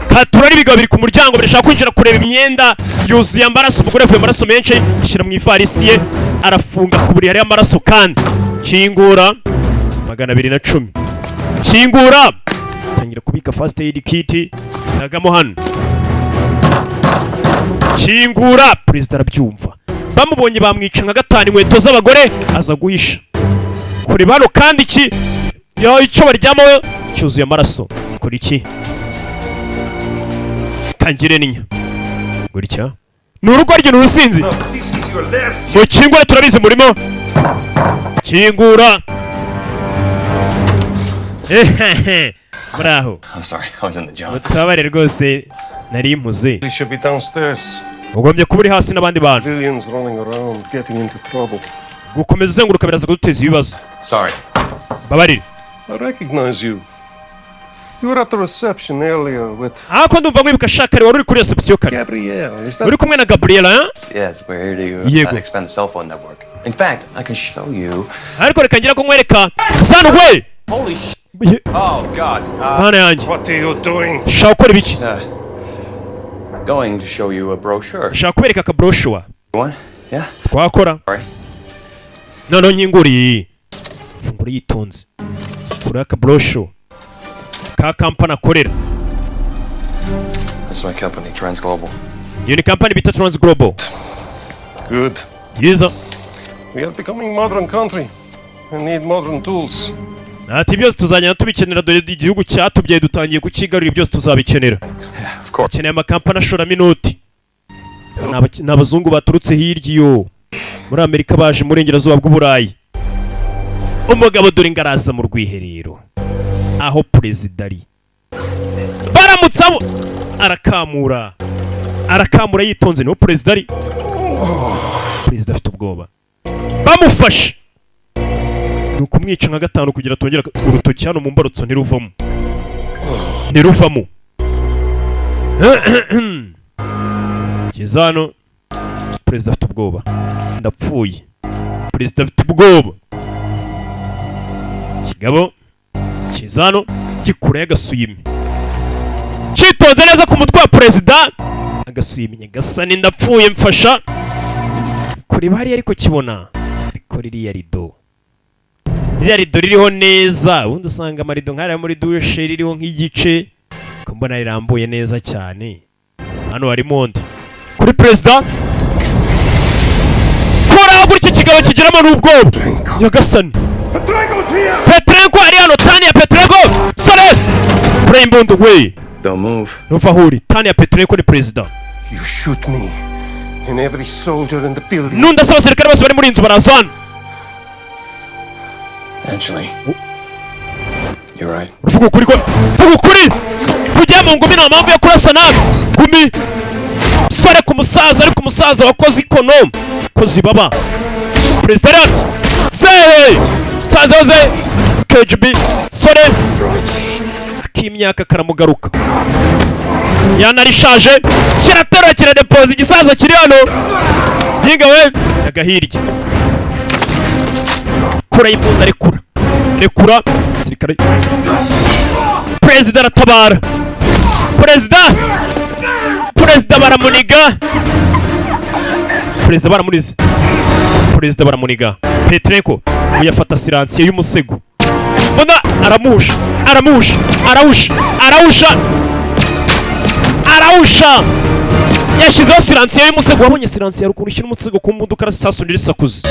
katurari. Ibigabo biri ku muryango, birashaka kwinjira kureba imyenda yuzuye amaraso. Umugore yavuye amaraso menshi, ashyira mu ivarisi ye, arafunga. Ku buriri hariyo amaraso kandi. Kingura, 210, kingura. Tangira kubika first aid kit nagamo hano. Kingura, perezida arabyumva. Bamubonye bamwica nka gatanu. Inkweto z'abagore aza guhisha kureba hano kandi. Iki yo icyo baryamaho cyuzuye amaraso. Kora iki? Tangire ninya gutya. Ni urugo rye, ni urusinzi. Mukingure, turabizi murimo. Kingura. Ehehe, muraho? I'm sorry, I was in the job. Mutabare rwose, nari mpuze. They should be downstairs. Ugombye kuba uri hasi n'abandi bantu. Civilians running around, getting into trouble. Gukomeza uzenguruka biraza kuduteza ibibazo. Sorry. Babarire. I recognize you. You were at the reception earlier with Ariko ndumva nkwibuka shakari, wari uri kuri reception kare. Gabrielle. Is that Uri kumwe na Gabriela, eh? Yes, we're here to Yego. Expand the cell phone network. In fact, I can show you. Ariko reka ngira ko nkwereka sanu we. Holy sh! Oh God. Mana yanjye. What are you doing? Shaka gukora ibiki? Going to show you a brochure. Shaka kubereka aka brochure. You want? Yeah. Twakora. Sorry. Noneho nkinguriye funguro yitonze kuri aka brochure ka kampani akorera. That's my company, Transglobal. Iyo ni kampani bita Trans Global. Good. Byiza. We are becoming modern country and need modern tools. Ati byose tuzagenda tubikenera, dore igihugu cyatubyaye dutangiye kukigarurira, byose tuzabikenera. Dukeneye amakampani ashoramo inoti. Ni abazungu baturutse hirya iyo muri Amerika, baje mu burengerazuba bw'Uburayi. Umugabo dore ngo araza mu rwiherero aho perezida ari. Baramutse abo, arakamura, arakamura yitonze. Niho perezida ari. Perezida afite ubwoba. Bamufashe ni ukumwica nka gatanu kugira atongera urutoki hano mu mbarutso ntiruvamo, ntiruvamo. Geza hano, perezida afite ubwoba. Ndapfuye. Perezida afite ubwoba. Kigabo kiza hano, gikurayo agasuyime, cyitonze neza ku mutwe wa perezida. Agasuyime gasa n'indapfuye. Mfasha kureba hariya, ariko kibona ariko ririya rido ririho neza. Ubundi usanga amarido nk'ariya muri douche ririho nk'igice, ko mbona rirambuye neza cyane. Hano harimo undi kuri perezida. Kora gutya, ikigabo kigeramo n'ubwoba. Nyagasani, Petrenko ari hano! Tania Petrenko! Sore kure imbundu we. Don't move. Ntuva aho uri. Tania Petrenko ni perezida. You shoot me, and every soldier in the building. Nundasa abasirikare bose bari muri iyi nzu baraza hano. Actually, you're right. Uvuga ukuri ko vuga ukuri kujya mu ngumi, nta mpamvu yo kurasa nabi ngumi. Sore ku musaza, ariko umusaza wakoze ikono koze ibaba. Perezida rero sehe saza yoze KGB. Sore ak'imyaka karamugaruka, yanarishaje. Kiraterura, kiradepoza igisaza kiri hano. Yinga we agahirya kure y'imbunda. Rekura, rekura sirikare. Perezida aratabara. Perezida, perezida baramuniga, perezida baramunize, perezida baramuniga. Petrenko uyafata silencieux y'umusego, mbona aramuhusha, aramuhusha, arawusha, arawusha, arawusha. Yashyizeho silencieux y'umusego. Wabonye silencieux? Hari ukuntu ushyira umusego ku mbunda ukarasa ntirisakuze.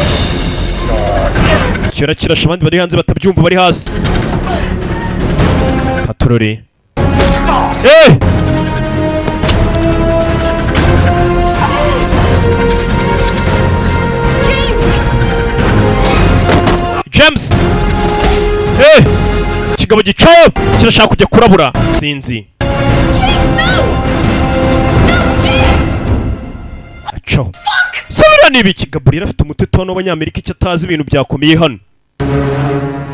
Kira kirasha abandi bari hanze batabyumva, bari hasi. Katurore eh James! James eh ikigabo gicayo kirashaka kujya kurabura, sinzi. James, no! No, James! Acaho, subirayo. Biriya ni ibiki? Gabriel afite umuteto hano w'Abanyamerika, icyo atazi, ibintu byakomeye hano,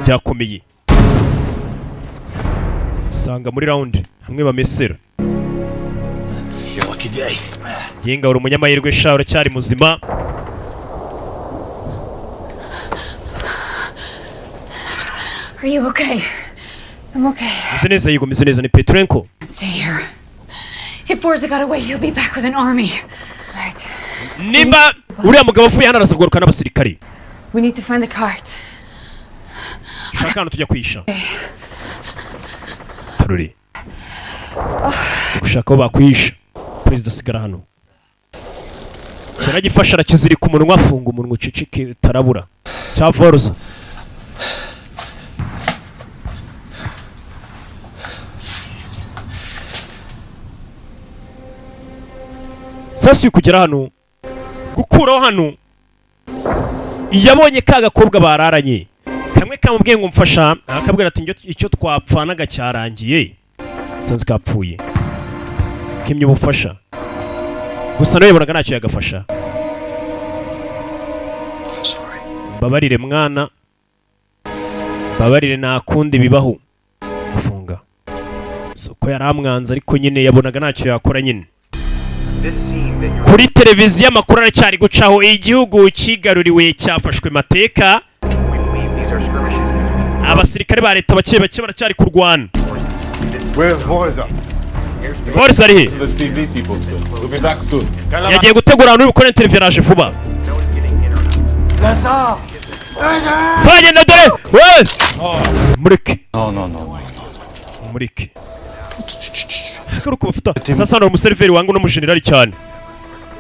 byakomeye. Usanga muri round hamwe bamesera. Your lucky day. Yenga, uri umunyamahirwe sha, uracyari muzima. Are you okay? I'm okay. Meze neza, yego, meze neza. Ni Petrenko. Stay here. If Borza got away, he'll be back with an army. Right. Nimba uriya mugabo avuye hano, araza kugaruka n'abasirikari. We need to find the cart. Shaka ahantu tujya kwisha taruri gushaka aho bakwihisha. Perezida asigara hano, kiragifasha, arakizirika umunwa, afunga umunwa, uceceke utarabura cya Voruza. Sasa uri kugera hano gukuraho hano, yabonye ka gakobwa bararanye kamwe kamubwiye ngo mfasha, akabwira ati "Njye icyo twapfanaga cyarangiye." Sanze kapfuye, kimye ubufasha gusa, nawe yabonaga ntacyo yagafasha. Mbabarire mwana, mbabarire, nta kundi bibaho. Afunga, si uko yari amwanze, ariko nyine yabonaga ntacyo yakora nyine. Kuri televiziyo amakuru aracyari gucaho, igihugu cyigaruriwe, cyafashwe mateka, abasirikare ba leta bake bake baracyari kurwana. Where's Vorza? Vorza ari he? The TV people, sir. We'll be back soon. Yagiye gutegura ahantu uri bukore interview, araje vuba. Lazar! Turagenda dore we, mureke. No, no, no, no. Mureke garuka bafata. Sasa hano umuseriveri wanga uno mujenerali cyane.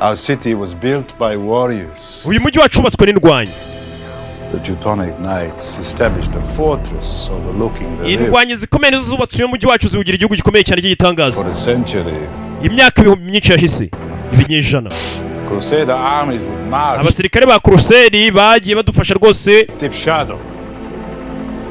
Our city was built by warriors. Uyu mujyi wacu wubatswe n'indwanyi. The Teutonic Knights established a fortress overlooking the river. Indwanyi zikomeye nizo zubatse uyu mujyi wacu, ziwugira igihugu gikomeye cyane cy'igitangaza. For a century, Imyaka ibihumbi myinshi yahise, ibinyejana, Crusader armies would march abasirikare ba Crusade bagiye badufasha rwose. deep shadow.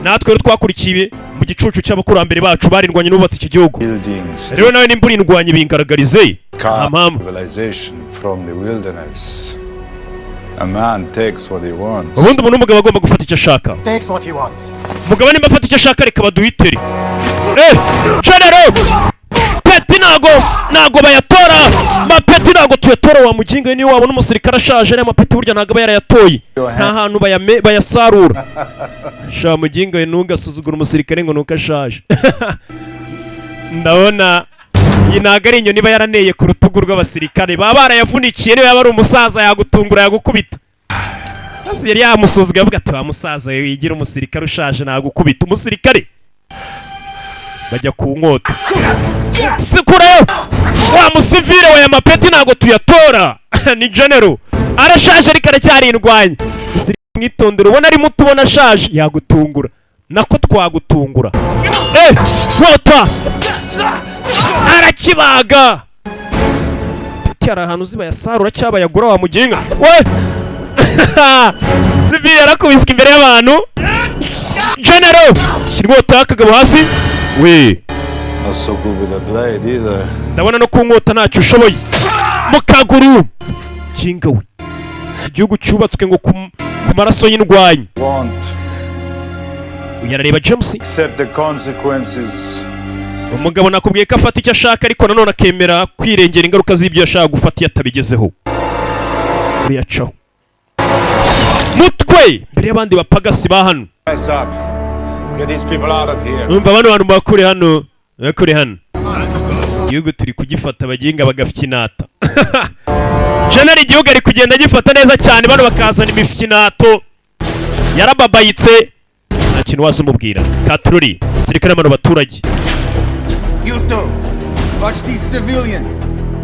Natwe rero twakurikiye mu gicucu cy'abakurambere bacu barindwanye n'ubatse iki gihugu. Buildings Rero nawe nimba urindwanye, bingaragarize, nta mpamvu. civilization from the wilderness. A man takes what he wants. Ubundi umuntu w'umugabo agomba gufata icyo ashaka. Takes what he wants. Umugabo nimba afata icyo ashaka, reka baduhitere. Eh, general, peti ntago bayatora, mapeti ntago tuyatora. Wa muginga, niyo wabona umusirikare ashaje, ariya mapeti burya ntago aba yarayatoye, nta hantu bayasarura. Sha muginga we, ntugasuzugure umusirikare ngo nuko ashaje. Ndabona iyi ntago ari inyoni iba yaraneye ku rutugu rw'abasirikare, baba barayavunikiye. Niyo yaba ari umusaza, yagutungura, yagukubita. Sasa yari yamusuzuguye, avuga ati: "Wa musaza we, wigira umusirikare ushaje, nagukubita." Umusirikare bajya ku nkota, sikurayo wa musivile we, mapeti ntabwo tuyatora. Ni general, arashaje ariko aracyari indwanyi. Umusirikare mwitondere, ubona ari muto, ubona ashaje, yagutungura, nako twagutungura. Eh, nkota arakibaga. Peti hari ahantu uzi bayasarura cyangwa bayagura, wa muginga we. Sivile yarakubiswe imbere y'abantu. General shyira inkota y'akagabo hasi we. Not so good with a blade either. Ndabona no ku nkota ntacyo ushoboye mu kaguru. Kinga we, iki gihugu cyubatswe ngo ku maraso y'indwanyi. Want. Uyu arareba James. Accept the consequences. Umugabo nakubwiye ko afata icyo ashaka, ariko nanone akemera kwirengera ingaruka z'ibyo yashaka gufata iyo atabigezeho. Uriyacaho mutwe mbere y'abandi bapagasi ba hano. Mess up. Get these people out of here. Numva bano bantu bakure hano, bakure hano. Igihugu turi kugifata, abaginga bagafyinata. General igihugu ari kugenda agifata neza cyane, bano bakazana imifyinato. Yarababayitse, nta kintu waza umubwira. Katururi sirikare, bano baturage. You two, watch these civilians.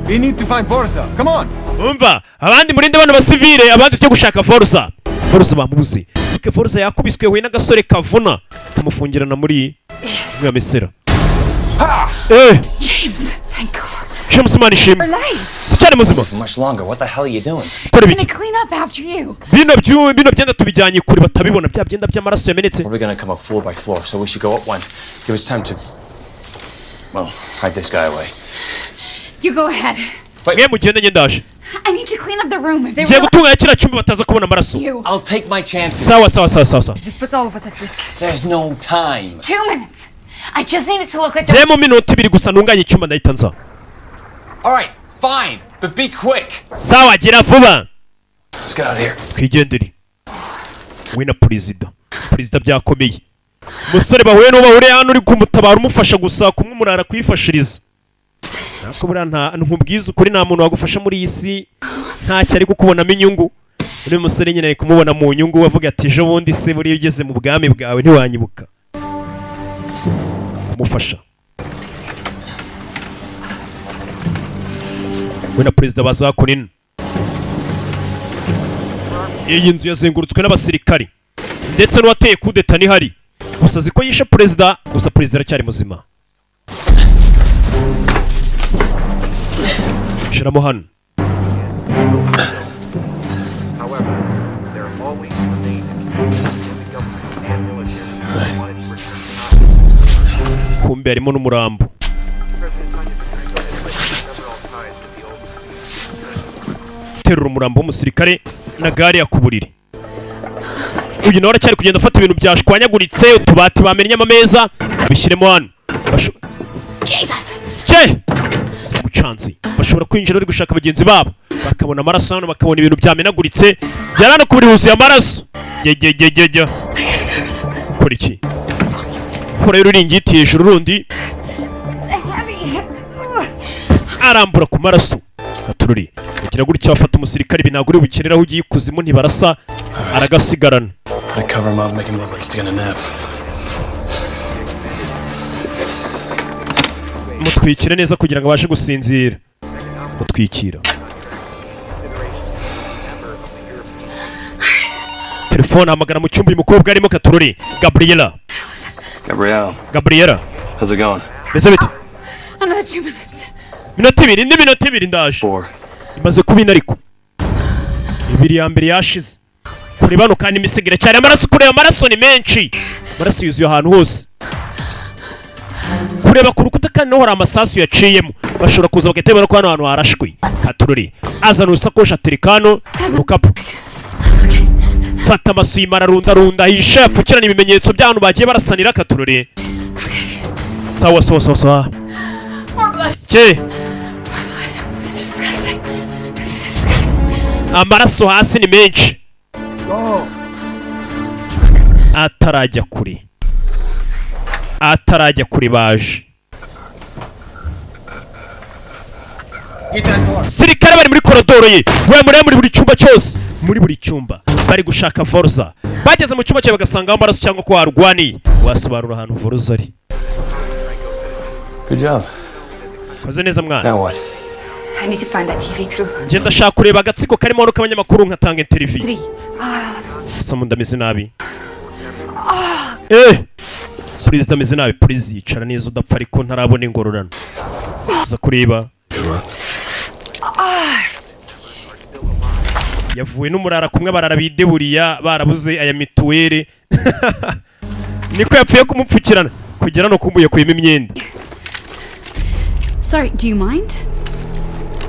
We need to find Vorza. Come on. Umva, abandi murinde bano basivile, abandi tujye gushaka Forza. Forza bamubuze. Ariko Forza yakubiswe, yahuye n'agasore kavuna, kamufungirana muri mwa misera. Eh. James, thank God. James, Imana ishimwe. You're alive. Cyane muzima. For much longer. What the hell are you doing? Kora I'm ibiki? gonna clean up after you. Bino byenda tubijyanye kure batabibona, bya byenda by'amaraso yamenetse. We're gonna come up floor by floor, so we should go up one. Give us time to, well, hide this guy away. You go ahead. Mwe mugende, njye ndaje. I need to clean up the room. If they Ngiye were gutunganya kiriya cyumba bataza kubona amaraso. you. I'll take my chances. Sawa sawa sawa sawa sawa. This puts all of us at risk. There's no time. 2 minutes. I just need it to look like the Njye mu minota 2 gusa ntunganye icyumba, ndahita nza. All right, fine, but be quick. Sawa, gira vuba. Let's get out of here. Twigendere. We na perezida, perezida byakomeye. Umusore bahuye n'uwo bahuriye hano uri kumutabara, umufasha gusa kumwe umurara kwifashiriza. Ariko buriya nta nkubwiza ukuri, nta muntu wagufasha muri iyi si ntacyo ari kukubonamo inyungu. Uriya musore nyine ari kumubona mu nyungu, avuga ati: "Ejo bundi se buriya ugeze mu bwami bwawe ntiwanyibuka?" Kumufasha, we na perezida bazakora ino. Iyi nzu yazengurutswe n'abasirikari, ndetse n'uwateye kudeta nihari. Gusa azi ko yishe perezida, gusa perezida aracyari muzima. Shiramo hano. However, there always remained a community in the government and military that wanted to return to Kumbe harimo n'umurambo. President Tanya Petrenko had allegedly severed all ties with the old Terura umurambo w'umusirikare na gare ya ku buriri. Uyu nawe aracyari kugenda afata ibintu byashwanyaguritse, utubati bamennye, amameza, abishyiremo hano. Jesus! Cye gucansi bashobora kwinjira bari gushaka bagenzi babo, bakabona amaraso hano, bakabona ibintu byamenaguritse byari hano ku buriri, huzuye amaraso. Gegegegege, kora iki? Kora ururingiti hejuru rundi. Heavy. Arambura ku maraso atururi, ugira gutya bafata umusirikare. Ibi ntabwo uri bukenera aho ugiye ikuzimu, ntibarasa, aragasigarana. I cover him up, make him look like he's taking a nap. Mutwikire neza kugira ngo abashe gusinzira. Mutwikira telefone, ahamagara mu cyumba uyu mukobwa arimo. Katururi, Gabriela. Gabrielle, Gabriela. how's it going? Mbese bite? Another 2 minutes. Minota 2, indi minota 2 ndaje. Imaze kuba ine, ariko ibiri ya mbere yashize. Kureba hano kandi imisego iracyari amaraso. Kureba amaraso ni menshi, amaraso yuzuye ahantu hose. Kureba ku rukuta kandi naho hari amasasu yaciyemo, bashobora kuza bagahita babona ko hano hantu harashwe. Katururi azana urusakoshi, atereka hano urukapu, fata amasuyima, ararundarunda, hisha yapfukirana ibimenyetso by'ahantu bagiye barasanira. Katururi, sawa sawa sawa sawa. More blood. Ke This is disgusting. This is disgusting. Amaraso hasi ni menshi. Atarajya kure, atarajya kure, baje sirikare bari muri korodoro ye. We muri buri cyumba cyose, muri buri cyumba bari gushaka Voruza. Bageze mu cyumba cye bagasangaho amaraso cyangwa ko warwaniye. Wasobanura ahantu Voruza ari? Good job. Koze neza mwana. Now what? I need to find that TV crew. Ngenda ndashaka kureba agatsiko karimo hano k'abanyamakuru nkatanga interview. Three. Ah, Gusa mu ndameze nabi. ah. Perezida ameze nabi. Perezida yicara neza udapfa, ariko ntarabona ingororano. Uza kureba. Ah. Yavuwe n'umurara kumwe barara bideburiya barabuze aya mituweli, niko yapfuye kumupfukirana kugera no kumbuye kuyima imyenda. Sorry, do you mind?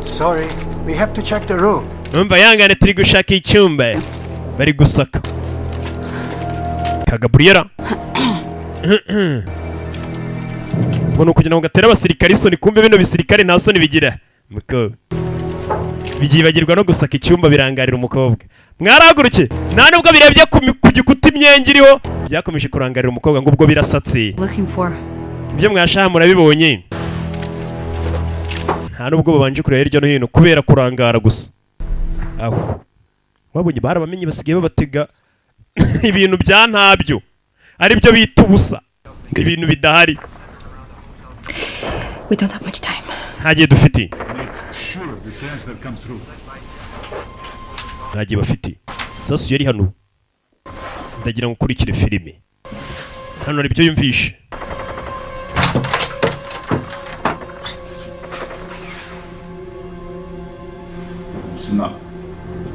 Sorry, we have to check the room. Numva yangane, turi gushaka icyumba. Bari gusaka ka Gabriela ngo ni ukugira ngo gatere abasirikare isoni. Kumbe bino bisirikare nta soni bigira mukobwa, byibagirwa no gusaka icyumba, birangarira umukobwa. Mwarahaguruke, nta nubwo birebye ku gikuta imyenge iriho, byakomeje kurangarira umukobwa ngo ubwo birasatse. Looking for. Ibyo mwashaha murabibonye, nta nubwo babanje kureba hirya no hino kubera kurangara gusa. Aho wabonye barabamenye, basigaye babatega ibintu bya ntabyo, aribyo bita ubusa, ibintu bidahari. We don't have much time. Nta gihe dufite. Sure, the chancellor comes through. Nta gihe bafite. Sasu yari hano, ndagira ngo ukurikire filime. Hano hari ibyo yumvishe. No.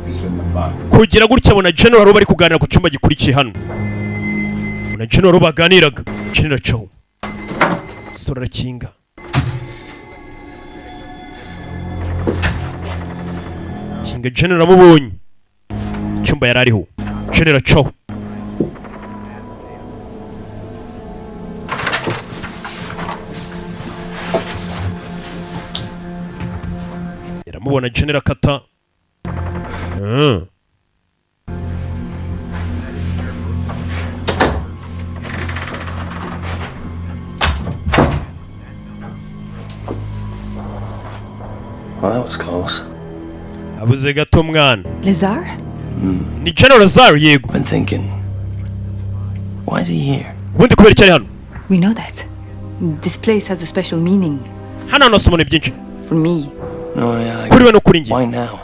He's in the back. Kugira gutya abona general bari kuganira ku cyumba gikurikiye hano. Abona general baganiraga. General caho, sora arakinga. Kinga General amubonye icyumba yari ariho, General caho. Yaramubona General akata. Well, that was close. Abuze gato mwana. Lazar? Ni General Lazar, yego. Been thinking. Why is he here? Ubundi kubera icyo ari hano? We know that. This place has a special meaning Hano hanasomana byinshi. for me. No, yeah. Kuri we no kuri njye. Why now?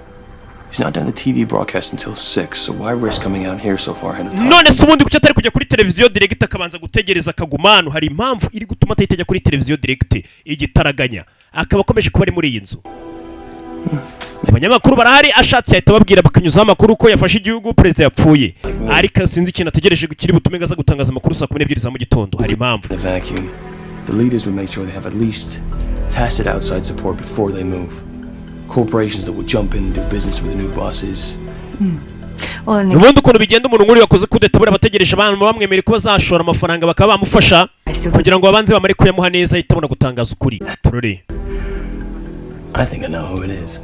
He's not doing the TV broadcast until 6, so why risk coming out here so far ahead of time? None se ubundi kuki atari kujya kuri televiziyo direct, akabanza gutegereza akaguma hano? Hari impamvu iri gutuma atahita ajya kuri televiziyo direct igitaraganya, akaba akomeje kuba ari muri iyi nzu. Abanyamakuru barahari, ashatse yahita ababwira bakanyuzaho amakuru ko yafashe igihugu, perezida yapfuye, ariko sinzi ikintu ategereje kiri butume ngo aza gutangaza amakuru saa 12 za mu gitondo. Hari impamvu. The vacuum. The leaders would make sure they have at least tacit outside support before they move. Corporations that will jump in and do business with the new bosses. Well, and Ubundi ukuntu bigenda, umuntu nk'uriya wakoze kudeta, buriya bategereje abantu bamwemereye ko bazashora amafaranga bakaba bamufasha kugira ngo babanze bamare kuyamuha neza, ahita abona gutangaza ukuri turore. I think I know who it is.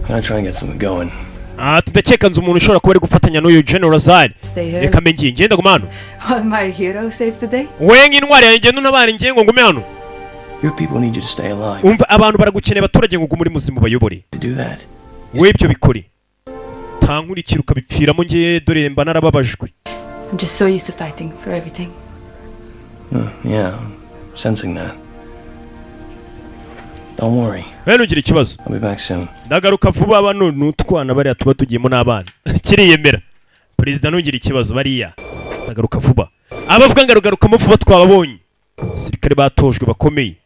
I'm gonna try and get something going. Ati ndakeka nzi umuntu ushobora kuba ari gufatanya n'uyu General Lazar. Stay here. Reka mbe ngiye, ngenda guma hano. While my hero saves the day. We nk'intwari yanjye, ngenda untabare, ngiye ngo ngume hano. Your people need you to stay alive. Umva, abantu baragukeneye, abaturage, ngo ugume uri muzima ubayobore. To do that, We ibyo bikore, tankurikira ukabipfiramo, ngiye dore mba narababajwe. I'm just so used to fighting for everything. Yeah, I'm sensing that. Don't worry, We ntugire ikibazo. I'll be back soon. Ndagaruka vuba. Bano ni utwana bariya tuba tugiyemo n'abana kiriyemera. Perezida, ntugire ikibazo, bariya ndagaruka vuba. Abavuga ngo arugarukamo vuba twababonye, abasirikare batojwe bakomeye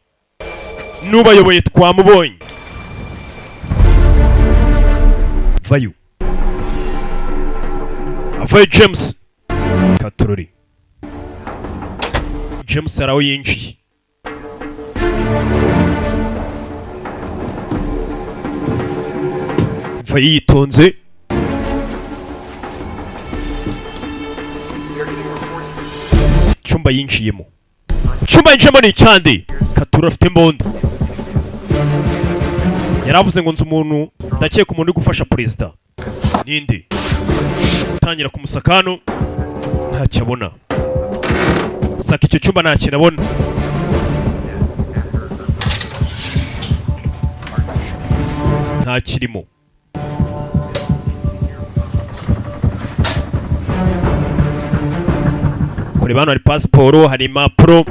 n'ubayoboye twamubonye. Vayo avayo James Katurori. James hari aho yinjiye. Vayo yitonze. Icyumba yinjiyemo, icyumba yinjiyemo ni icyande. Katura afite imbunda. Yaravuze ngo nzi umuntu, ndakeka umuntu uri gufasha perezida ninde. Tangira kumusaka hano, ntacyo abona. Saka icyo cyumba, nta kintu abona. Nta kirimo. Kureba hano hari pasiporo, hari impapuro.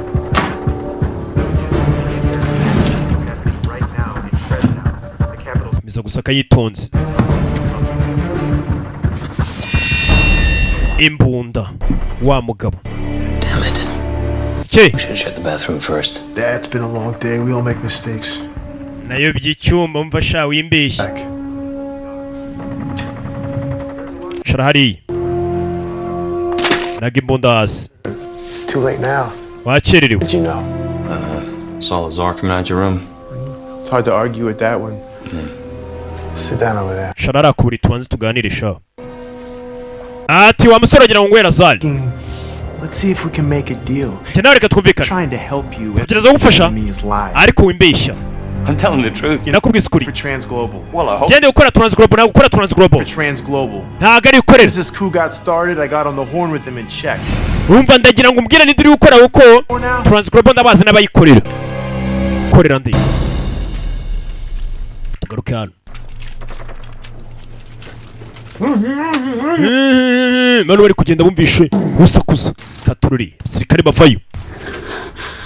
Komeza gusaka yitonze. Imbunda wa mugabo. Damn it. Sike. We should have checked the bathroom first. It's been a long day. We all make mistakes. Nayo by'icyumba, mva sha, wimbeshye. Shara hariya, naga imbunda hasi. It's too late now. Wakererewe. Did you know? Saw Lazar coming out your room. It's hard to argue with that one. Sit down over there. Shara arakubura, tubanze tuganire sha. Ati wa musore agira ngo ngwera zari. Let's see if we can make a deal. Njye nawe reka twumvikane. Trying to help you. Kugerageza kugufasha. Me is lying. Ariko wimbeshya. I'm telling the truth. Nakubwiza ukuri. For Transglobal. Well, I hope. Ngende gukora Transglobal, ntabwo gukora Transglobal. For Transglobal. Ntabwo ari ukorera. As this coup got started, I got on the horn with them and checked. Wumva, ndagira ngo umbwire ninde uri gukora, kuko Transglobal ndabazi n'abayikorera. Korera ndi? Tugaruke hano. Bano bari kugenda bumvishe usakuza katururi, abasirikare bavayo.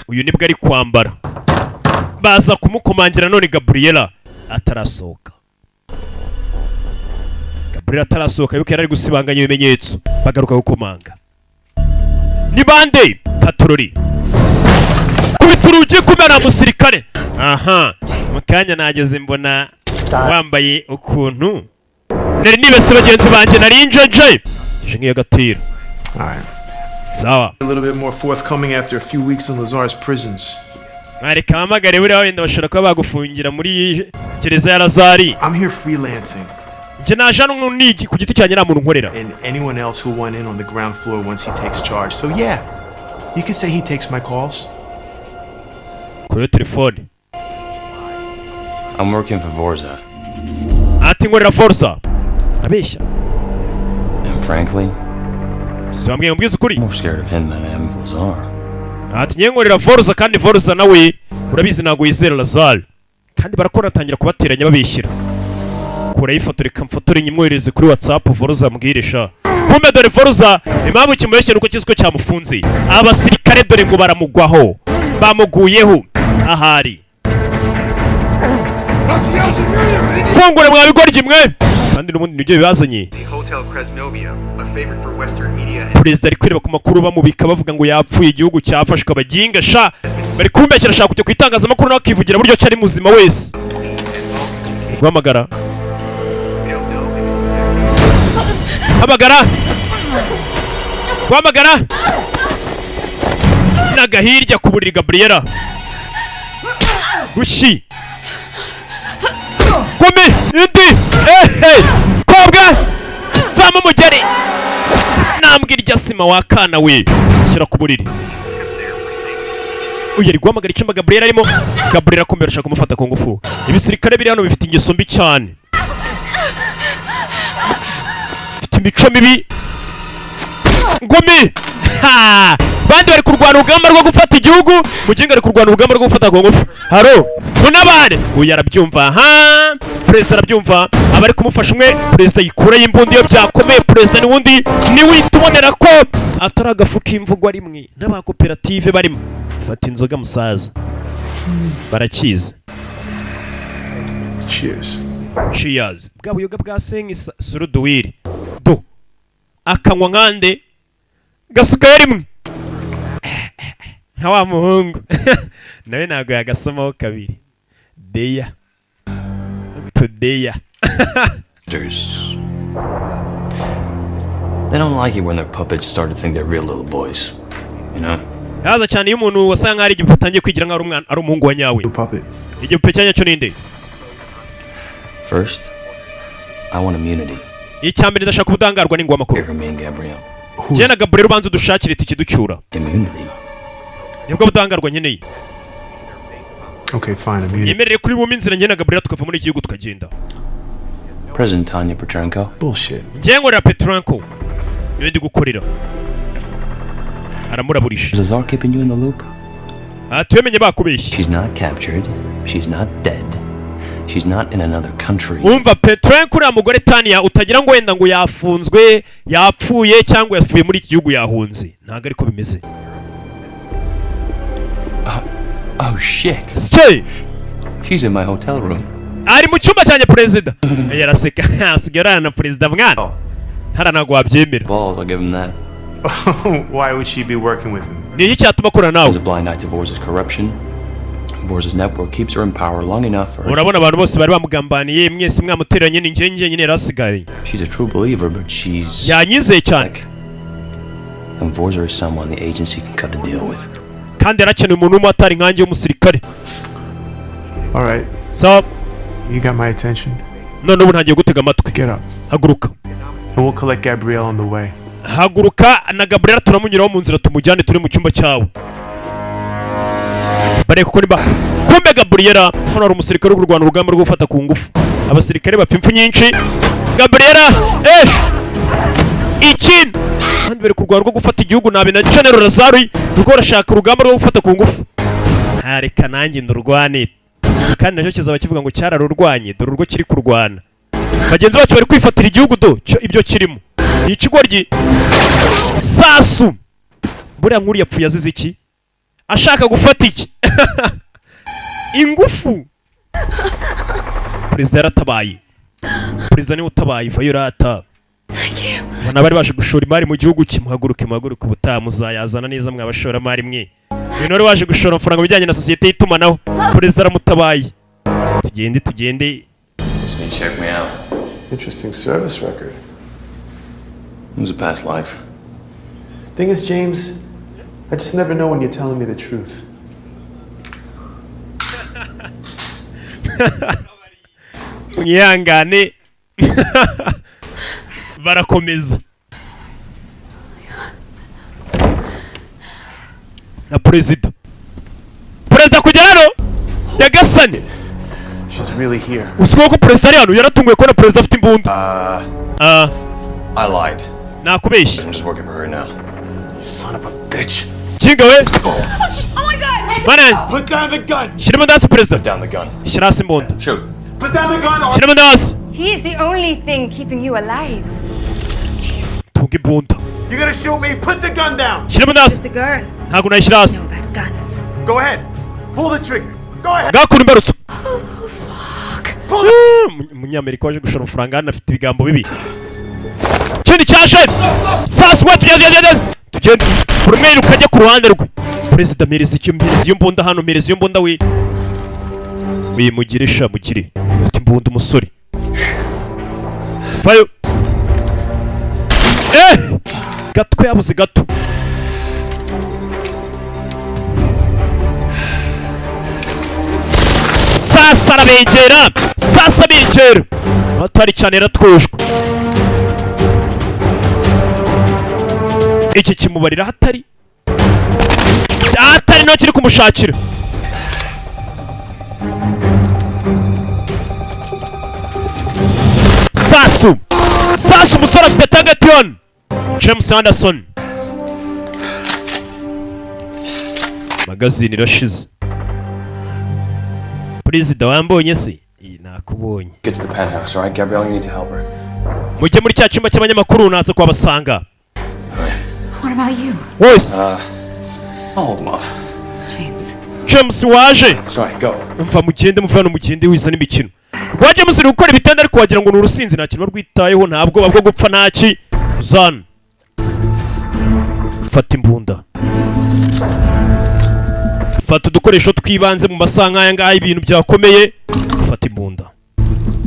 Uyu nibwo ari kwambara, baza kumukomangira none Gabriela atarasohoka. Gabriela atarasohoka yuko yari ari gusibanganya ibimenyetso, bagaruka gukomanga. Ni bande? Katururi kubita urugi kumena musirikare. Aha mu kanya nageze mbona wambaye ukuntu, nari nibese bagenzi banjye, nari njeje je nk'iyo gatira. Alright. Sawa. A little bit more forthcoming after a few weeks in Lazar's prisons. Mwareka mpamagare, buriya wenda bashobora kuba bagufungira muri Gereza ya Lazari. I'm here freelancing. Njye naje hano nigi ku giti cyanjye, nta muntu nkorera. And anyone else who went in on the ground floor once he takes charge. So yeah, you could say he takes my calls. Kuri telefone. I'm working for Vorza. Ati nkorera Forza. Abeshya. And frankly, Si wambwiye ngo mbwize ukuri? I'm more scared of him than I am of Lazar. Ati ngiye nkorera Forza, kandi Forza nawe urabizi ntabwo yizera Lazar, kandi barakora. Atangira kubateranya babishyira kuraho ifoto. Reka mfotore nyimwohereze kuri WhatsApp, Forza ambwire sha. Kumbe dore Forza impamvu kimubeshye nuko kizi ko cyamufunze. Abasirikare dore ngo baramugwaho, bamuguyeho ahari. Fungure mwa bigoryi mwe! Kandi n'ubundi nibyo bibazanye. The Hotel Krasnovia, a favorite for Western media and Perezida ari kwireba ku makuru, bamubika bavuga ngo yapfuye, igihugu cyafashwe. Abaginga sha bari kumbeshyira, ashaka kujya ku itangazamakuru nawe akivugira buryo ki ari muzima wese. Guhamagara, hamagara, guhamagara n'agahirya ku buriri. Gabriela rushyi kumi indi ehe kobwa vamo umugeri nambwa irya sima wa kana we, shyira ku buriri. Uyu ari guhamagara icyumba Gabriel arimo. Gabriel akomeye, arashaka kumufata ku ngufu. Ibisirikare biri hano bifite ingeso mbi cyane, bifite imico mibi. Ngumi ha! Bandi bari kurwana urugamba rwo gufata igihugu, muginga ari kurwana urugamba rwo gufata ku ngufu. Haro munabane, uyu arabyumva ha, perezida arabyumva, abari kumufasha umwe. Perezida yikurayo imbunda iyo byakomeye. Perezida ni wundi niwihita ubonera ko atari agafu k'imvugwa rimwe n'abakoperative barimo. Fata inzoga musaza, barakizi. Cheers. Cheers. Bwa buyoga bwa senkisa suruduwiri do akanywa nkande gasukayo rimwe nka wa muhungu nawe ntabwo yagasomaho kabiri. Deya tudeya. There's. They don't like it when their puppets start to think they're real little boys. You know? Haza cyane iyo umuntu wasanga nkaho ari igipupe atangiye kwigira nkaho ari umwana, ari umuhungu wa nyawe. Igipupe cya nyacyo ninde? First, I want immunity. Icya mbere ndashaka ubudahangarwa n'ingwamakuru. For me and Gabrielle. Njye na Gabriel ubanza udushakire itike ducyura. Immunity. Nibwo budahangarwa nkeneye. Okay, fine. Immunity. Yemerere kuri bumwe inzira, njye na Gabriel tukava muri iki gihugu tukagenda. President Tanya Petrenko. Bullshit. Njye nkorera Petranko, niwe ndi gukorera. Aramuraburisha. Is Lazar keeping you in the loop? Atuyemenye bakubeshye. She's not captured. She's not dead. She's not in another country. Umva Petrenko, uriya mugore Tania utagira ngo wenda ngo yafunzwe, yapfuye cyangwa yavuye muri iki gihugu yahunze, ntabwo ariko bimeze. Oh shit. Sike. She's in my hotel room. Ari mu cyumba cyanjye. Perezida yaraseka, asigaye arana na perezida mwana hara, ntabwo wabyemera. Balls, I'll give him that. Why would she be working with him? Ni iki cyatuma akorana nawe? There's a blind eye to Vorza's corruption. Vorza's network keeps her in power long enough for her. Urabona abantu bose bari bamugambaniye, mwese mwamutereranye, ni njye njyenyine yari asigaye. She's a true believer, but she's. Yanyizeye cyane. And Vorza is someone the agency can cut a deal with. Kandi yarakenewe umuntu w'umumotari nkanjye w'umusirikare. All right. So You got my attention. None ubu ntangiye gutega amatwi. Get up. Haguruka. And we'll collect Gabrielle on the way. Haguruka na Gabriela turamunyuraho mu nzira, tumujyane turi mu cyumba cyawe. Bareka kuko niba kumbe Gabriela hano hari umusirikare uri kurwana urugamba rwo gufata ku ngufu, abasirikare bapfa impfu nyinshi. Gabriela ikindi abandi bari kurwana rwo gufata igihugu nabi na General Lazari rwo barashaka urugamba rwo gufata ku ngufu. Reka nanjye ndurwane, kandi nacyo kizaba kivuga ngo cyararurwanye. Dore urwo kiri kurwana, bagenzi bacu bari kwifatira igihugu do cyo ibyo kirimo ni ikigoryi sasu. Buriya nkuru yapfuye azize iki? Ashaka gufata iki ingufu. Perezida yaratabaye, perezida niwe utabaye. Vayorata ubona bari baje gushora imari mu gihugu cye. Muhaguruke, muhaguruke, ubutaha muzayazana neza mwa bashoramari mwe. Uyu wari waje gushora amafaranga mu bijyanye na sosiyete y'itumanaho, perezida aramutabaye. Tugende, tugende. So you check me out. Interesting service record. It was a past life. Thing is, James, I just never know when you're telling me the truth. Mwihangane, barakomeza na perezida. Perezida kugera hano, nyagasani. She's really here. Uzwiho ko perezida ari hano. Yaratunguwe kubona perezida afite imbunda. Ah. I lied. Nakubeshye. I'm just working for her now. You son of a bitch. Kinga we. Oh my God! Mana. Put down the gun. Shyira imbunda hasi, perezida. Down the gun. Shyira hasi imbunda. Shoot. Put down the gun. Shyira imbunda hasi. He is the only thing keeping you alive. Tunga imbunda. You're gonna shoot me. Put the gun down. Shyira imbunda hasi. The girl. Ntabwo nayishyira hasi. Guns. Go ahead. Pull the trigger. Go ahead. Ngakura imbarutso. Umunyamerika waje gushora amafaranga hano afite ibigambo bibi. Ikindi cyaje sasa we, tugende, tugende, tugende, buri umwe yiruka ajya ku ruhande rwe. Perezida, mpereza icyo, mpereza iyo mbunda hano, mpereza iyo mbunda we. Wimugire sha, mugire. Ufite imbunda umusore. Vayo. Eh, gatwe yabuze gato. Sasa arabegera, sasa abegera atari cyane, yaratwujwe. Iki kimubarira hatari atari no kiri kumushakira. Sasu, sasu, umusore afite target. James Anderson, magazine irashize. Perezida, wambonye se? Iyi nakubonye. Get to the penthouse, all right? Gabrielle, you need to help her. Mujye muri cya cyumba cy'abanyamakuru, naza kuhabasanga. What about you? Wese. I'll hold him off. James. James waje. Sorry, go. Umva, mugende, muve hano, mugende wiza n'imikino. Rwa James uri gukora ibitanda, ariko wagira ngo ni urusinzi, nta kintu rwitayeho, nta bwoba bwo gupfa, ntaki uzana. Fata imbunda, fata udukoresho tw'ibanze mu masaha nk'aya ngaya ibintu byakomeye. Fata imbunda.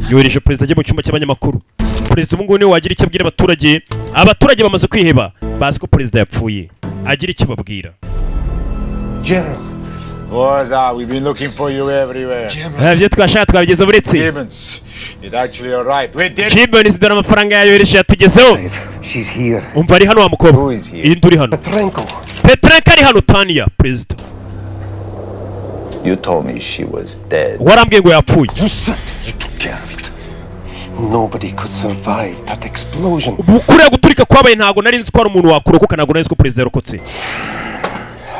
Yohereje perezida ajya mu cyumba cy'abanyamakuru. Perezida ubu ngubu niwe wagira icyo abwira abaturage. Abaturage bamaze kwiheba, bazi ko perezida yapfuye. Agira icyo ababwira. General. Vorza, we've been looking for you everywhere. Ibyo twashaka twabigeze buretse. Gibbons, it actually arrived. We did. Gibbons, dore amafaranga yayohereje yatugezeho. She's here. Umva, ari hano wa mukobwa. Iyi uri hano. Petrenko. Petrenko ari hano. Tania, perezida. You told me she was dead. Warambwiye ngo yapfuye. You said you took care of it. Nobody could survive that explosion. Kuriya guturika kwabaye, ntabwo nari nzi ko hari umuntu wakurokoka, ntabwo nari nzi ko perezida yarokotse.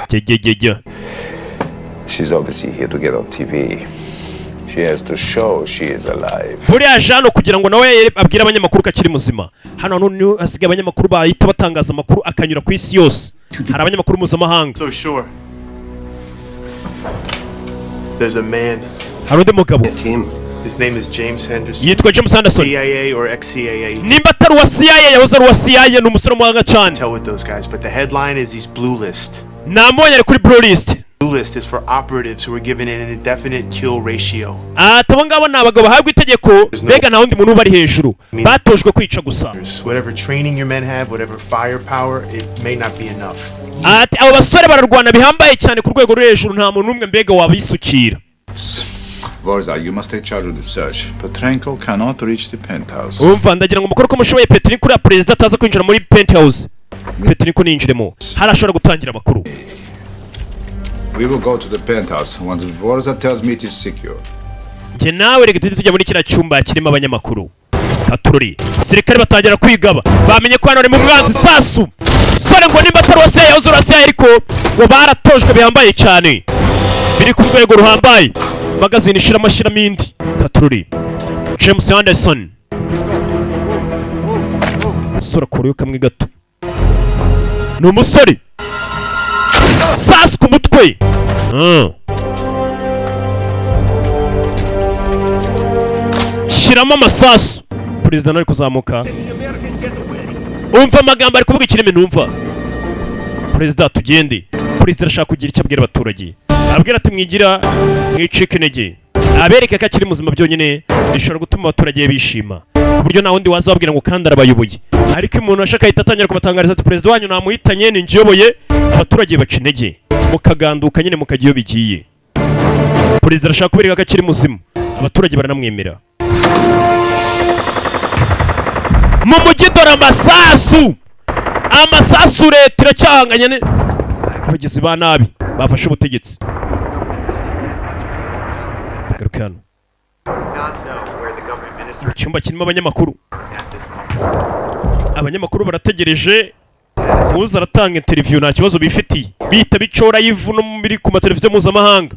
Gegegege. She's obviously here to get on TV. She has to show she is alive. Buriya aje hano kugira ngo nawe abwire abanyamakuru ko akiri muzima. Hano none hasigaye abanyamakuru bahita batangaza amakuru akanyura ku isi yose. Hari abanyamakuru mpuzamahanga. So sure. There's a man. Hari undi mugabo. His name is James Henderson. Yitwa James Anderson. CIA or ex-CIA. Nimba atari uwa CIA, yahoze ari uwa CIA, ni umusore w'umuhanga cyane. Tell with those guys, but the headline is he's blue list. Namubonye ari kuri blue list. Blue list is for operatives who are given an indefinite kill ratio. Ati abo ngabo ni abagabo bahabwa itegeko, mbega nta wundi muntu ubari hejuru, batojwe kwica gusa. Whatever training your men have, whatever firepower, it may not be enough. Ati abo basore bararwana bihambaye cyane ku rwego rwo hejuru, nta muntu n'umwe mbega wabisukira. Vorza, you must take charge of the search. Petrenko cannot reach the penthouse. Umva, ndagira ngo mukore uko mushoboye Petrenko, uriya perezida ataza kwinjira muri penthouse. Petrenko ninjiremo hari ashobora gutangira amakuru. We will go to the penthouse once Vorza tells me it is secure. Njye nawe reka tujye tujya muri kiriya cyumba kirimo abanyamakuru. Katurori, sirikare batangira kwigaba, bamenye ko hano ari mu mwanzi. Sasu sore ngo nimba atari uwa CIA, yahoze ari uwa CIA, ariko ngo baratojwe bihambaye cyane, biri ku rwego ruhambaye. Magazine ishiramo, ashyiramo indi. Katurori, James Anderson, umusore akurayo kamwe gato, ni umusore. Sasu ku mutwe. Shyiramo amasasu. Perezida nawe ari kuzamuka, umva amagambo ari kuvuga ikirimi numva. Perezida, tugende. Perezida arashaka kugira icyo abwira abaturage, abwira ati mwigira mwicike intege, abereke ko akiri muzima. Byonyine bishobora gutuma abaturage bishima, ku buryo nta wundi wazababwira ngo kandi arabayoboye. Ariko umuntu ashaka ahita atangira kubatangariza ati perezida wanyu namuhitanye, ni njye uyoboye, abaturage baca intege, mukaganduka nyine mukajya iyo bigiye. Perezida arashaka kubereka ko akiri muzima, abaturage baranamwemera. Mu mujyi dore amasasu, amasasu. Leta iracyahanganye abagizi ba nabi bafashe ubutegetsi. Tugaruke hano mu cyumba kirimo abanyamakuru. Abanyamakuru barategereje uza aratanga interview, nta kibazo bifitiye, bihita bicora ivu no biri ku mateleviziyo mpuzamahanga.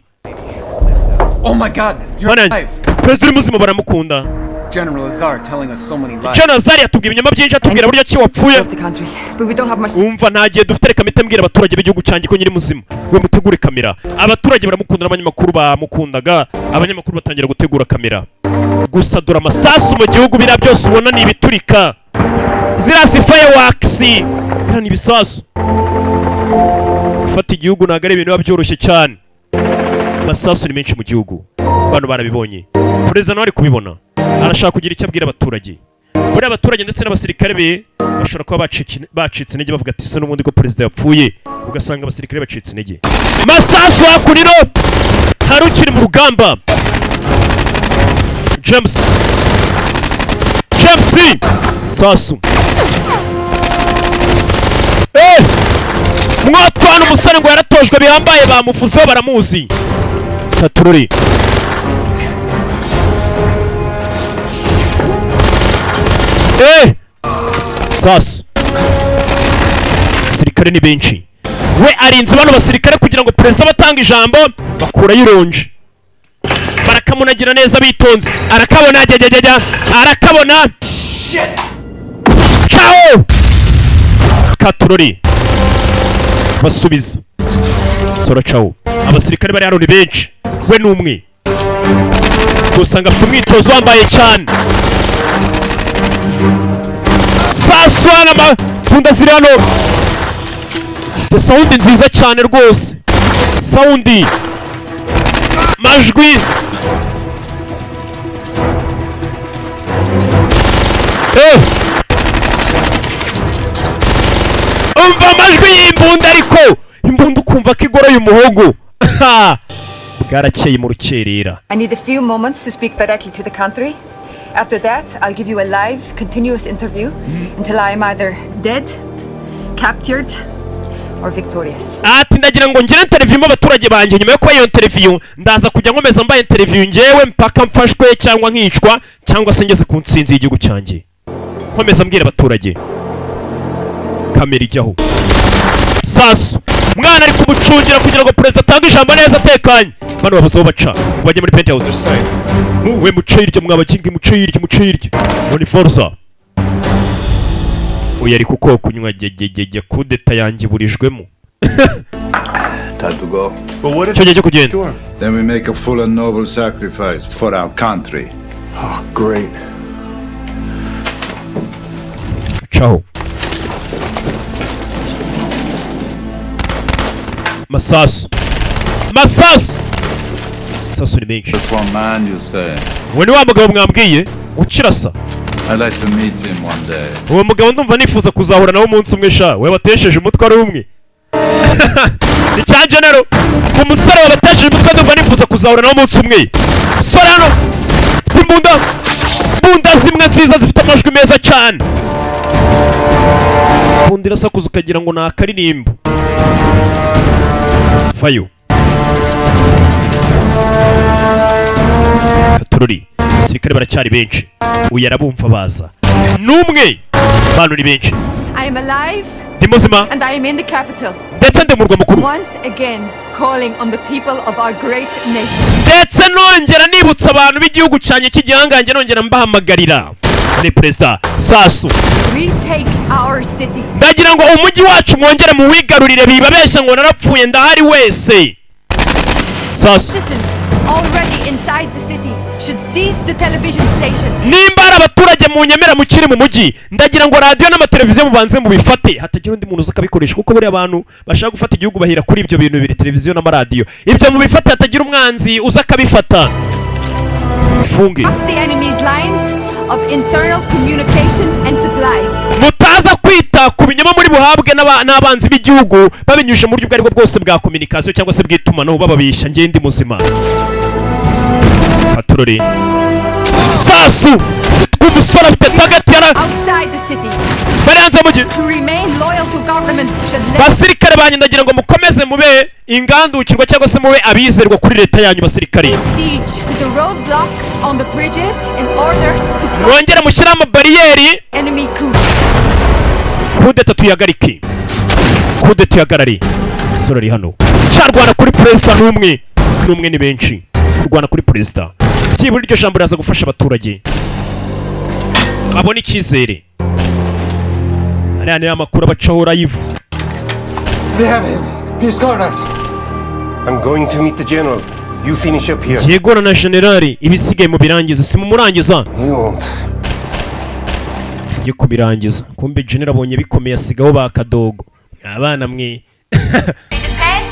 Oh my God, you're Mana, alive! perezida uri muzima, baramukunda. General Lazar telling us so many lies. General Lazar yatubwiye ibinyoma byinshi, atubwira buryo ki wapfuye. But we don't have much. Umva, nta gihe dufite, reka mpite mbwira abaturage b'igihugu cyanjye ko nyiri muzima. We mutegure kamera. Abaturage baramukunda n'abanyamakuru bamukundaga. Abanyamakuru batangira gutegura kamera. Gusa dore amasasu mu gihugu. Biriya byose ubona ni ibiturika, ziriya si fireworks, biriya ni ibisasu. Gufata igihugu ntabwo ari ibintu biba byoroshye cyane. Amasasu ni menshi mu gihugu, abantu barabibonye. Perezida nawe ari kubibona, arashaka kugira icyo abwira abaturage. Buriya abaturage ndetse n'abasirikare be bashobora kuba bacitse intege, bavuga ati: "Se n'ubundi ko perezida yapfuye?" Ugasanga abasirikare bacitse intege. Masasu hakurino, hari ukiri mu rugamba. James, James, sasu. Mwatwana umusore ngo yaratojwe bihambaye, bamufuzeho, baramuzi. Tatururi sasu. Abasirikare ni benshi, we arinze bano basirikare kugira ngo perezida batanga ijambo. Bakurayo ironji, barakamunagira neza bitonze. Arakabona, jyajyajya, arakabona. Ciao katurori, basubiza sora ciao. Abasirikare bari hano ni benshi, we ni umwe gusa ngo afite umwitozo wambaye cyane. Sasu hano, amapunda ziri hano zifite sound nziza cyane rwose, sound, majwi. Umva amajwi y'imbunda, ariko imbunda ukumva ko igoroye umuhogo. Bwarakeye mu rukerera. I need a few moments to speak directly to the country. After that, I'll give you a live, continuous interview until I am either dead, captured, or victorious. Ati: "Ndagira ngo ngire interview mu abaturage banjye. Nyuma yo kuba iyo interview, ndaza kujya nkomeza mbaye interview ngewe mpaka mfashwe cyangwa nkicwa cyangwa se ngeze ku ntsinzi y'igihugu cyanjye, nkomeza mbwira abaturage." Kamera ijyaho. Sasu, mwana ari kumucungira kugira ngo perezida atange ijambo neza atekanye. Bano babuze aho baca ngo bajye muri penthouse. We muce hirya, mwabakingi, muce hirya, muce hirya. Ngo ni forza uyu ari kuko kunywa gegegege. Kudeta yanjye iburijwemo. Time to go. Icyo gihe cyo kugenda. Then we make a full and noble sacrifice for our country. Oh, great. Caho masasu, masasu, masasu ni menshi. Just one man, you say. Uwo ni wa mugabo mwambwiye ukirasa. I'd like to meet him one day. Uwo mugabo ndumva nifuza kuzahura nawe umunsi umwe sha. We watesheje umutwe ari umwe ni cya genero. Umusore wabatesheje umutwe, ndumva nifuza kuzahura nawe umunsi umwe. Sore hano ufite imbunda, imbunda zimwe nziza zifite amajwi meza cyane. Imbunda irasakuza ukagira ngo ni akaririmbo. Vayo katurori. Abasirikare baracyari benshi, uyu arabumva baza n'umwe, bantu ni benshi. I am alive Ndi muzima and I am in the capital. ndetse ndi mu murwa mukuru. Once again, calling on the people of our great nation. Ndetse nongera nibutsa abantu b'igihugu cyanjye cy'igihangange, nongera mbahamagarira. Ni perezida sasu. Retake our city. Ndagira ngo umujyi wacu mwongere muwigarurire. Bibabeshya ngo narapfuye, ndahari wese. Sasu. Citizens already inside the city should seize the television station. Nimba hari abaturage mu nyemera mukiri mu mujyi, ndagira ngo radiyo n'amateleviziyo mubanze mubifate, hatagira undi muntu uza akabikoresha, kuko buriya abantu bashaka gufata igihugu bahera kuri ibyo bintu bibiri, televiziyo n'amaradiyo. Ibyo mubifate hatagira umwanzi uza akabifata. Funge Cut the enemy's lines of internal communication and supply. Mutaza kwita ku binyoma muri buhabwe n'abanzi b'igihugu babinyujije mu buryo ubwo aribwo bwose bwa communication cyangwa se bw'itumanaho, bababeshya. Njye ndi muzima. Patorori. Sasu. Sasu tw'umusore afite target yara Outside the city. Bari hanze y'umujyi. To remain loyal to government should let Basirikare banyu, ndagira ngo mukomeze mube ingandukirwa cyangwa se mube abizerwa kuri leta yanyu, basirikare. Siege the roadblocks on the bridges in order to Mwongere mushyire amabariyeri. Enemy coup. Kudeta tuyagarike, kudeta tuyagarare. Umusore ari hano cyarwana kuri perezida n'umwe n'umwe, ni benshi kurwana kuri perezida. Byibura iryo jambo riraza gufasha abaturage babona icyizere. Ariya niyo amakuru abacaho live. They have him. He's cornered. I'm going to meet the general. You finish up here. Ngiye guhura na generali, ibisigaye mu birangiza. Si mumurangiza? You won't. Ngiye kubirangiza. Kumbe general abonye bikomeye, asigaho ba kadogo. Abana mwe,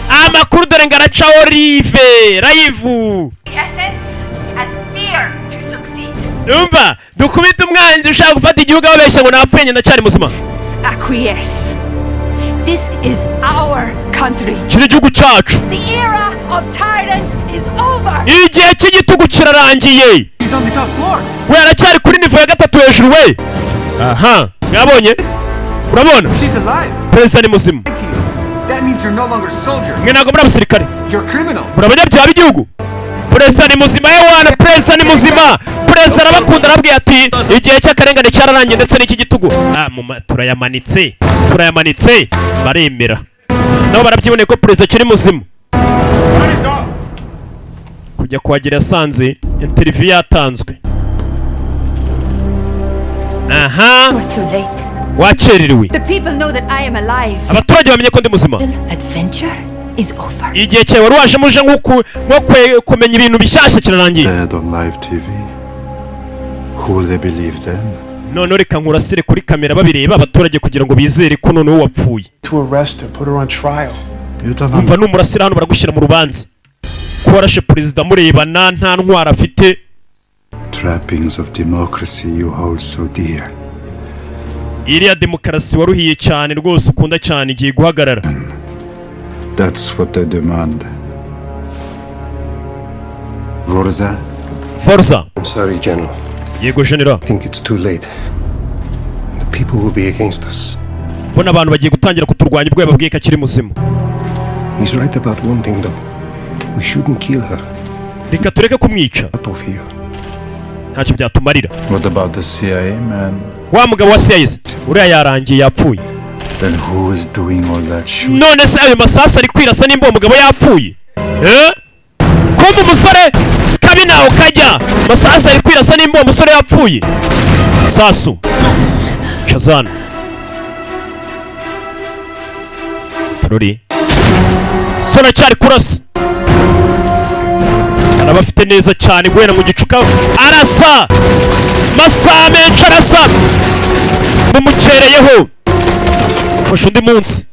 amakuru dore ngo aracaho live live. The essence and fear to succeed. Umva, dukubite umwanzi ushaka gufata igihugu ababeshya ngo napfuye, njye ndacyari muzima. Acquiesce. This is our country. Kino igihugu cyacu. The era of tyrants is over. Igihe cy'igitugu kirarangiye. He's on the top floor. We aracyari kuri niveau ya gatatu hejuru we. Aha mwabonye, urabona? She's alive. Perezida ni muzima. That means you're no longer soldiers. Mwe ntabwo muri abasirikare. You're criminals. Muri abanyabyaha b'igihugu. Perezida ni muzima yewana, perezida ni muzima. Perezida arabakunda, arababwiye ati igihe cy'akarengane cyararangiye ndetse n'icy'igitugu. Ah, turayamanitse, turayamanitse. Baremera nabo, barabyiboneye ko perezida akiri muzima. Kujya kuhagera yasanze interview yatanzwe. Aha. We're too late. Wakererewe. The people know that I am alive. Abaturage bamenye ko ndi muzima. Adventure is over. Igihe cyawe wari waje muje nko kumenya ibintu bishyashya kirarangiye. Dead on live TV. Who will they believe then? Noneho reka nkurasire kuri kamera babireba abaturage, kugira ngo bizere ko noneho wapfuye. To arrest her, put her on trial. You don't Umva, numurasira hano baragushyira mu rubanza ko warashe perezida murebana, nta ntwaro afite. Trappings of democracy you hold so dear. Iriya demokarasi waruhiye cyane rwose, ukunda cyane, igiye guhagarara. That's what they demand. Vorza? Forza. I'm sorry, General. Yego, General. I think it's too late. The people will be against us. Mbona abantu bagiye gutangira kuturwanya ubwo yababwiye ko akiri muzima. He's right about one thing, though. We shouldn't kill her. Reka tureke kumwica. Out of here. Ntacyo byatumarira. What about the CIA man? Wa mugabo wa CIA se? Uriya yarangiye, yapfuye. Then who is doing all that shooting? None se ayo masasu ari kwirasa nimba uwo mugabo yapfuye? Eh, kumva umusore kabi nawe kajya masasu ari kwirasa nimba uwo musore yapfuye. Sasu Shazan Tururi sora cyari kurasa, arabafite neza cyane guhera mu gicuka, arasa masaha menshi, arasa mumukereyeho. Fashe undi munsi,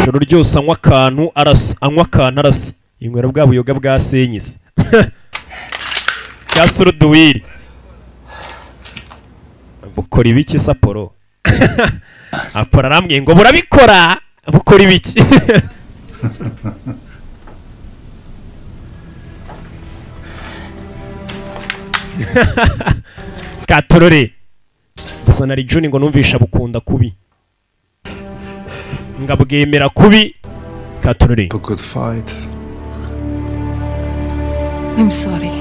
ijoro ryose anywa akantu arasa, anywa akantu arasa, yinywera bwa buyoga bwa senyise bwa suruduwiri. Bukora ibiki se Apolo? Apolo arambwiye ngo burabikora. Bukora ibiki? Katorore gusa na Juni ngo numvisha bukunda kubi, ngabwemera kubi. Katorore. A good fight. I'm sorry.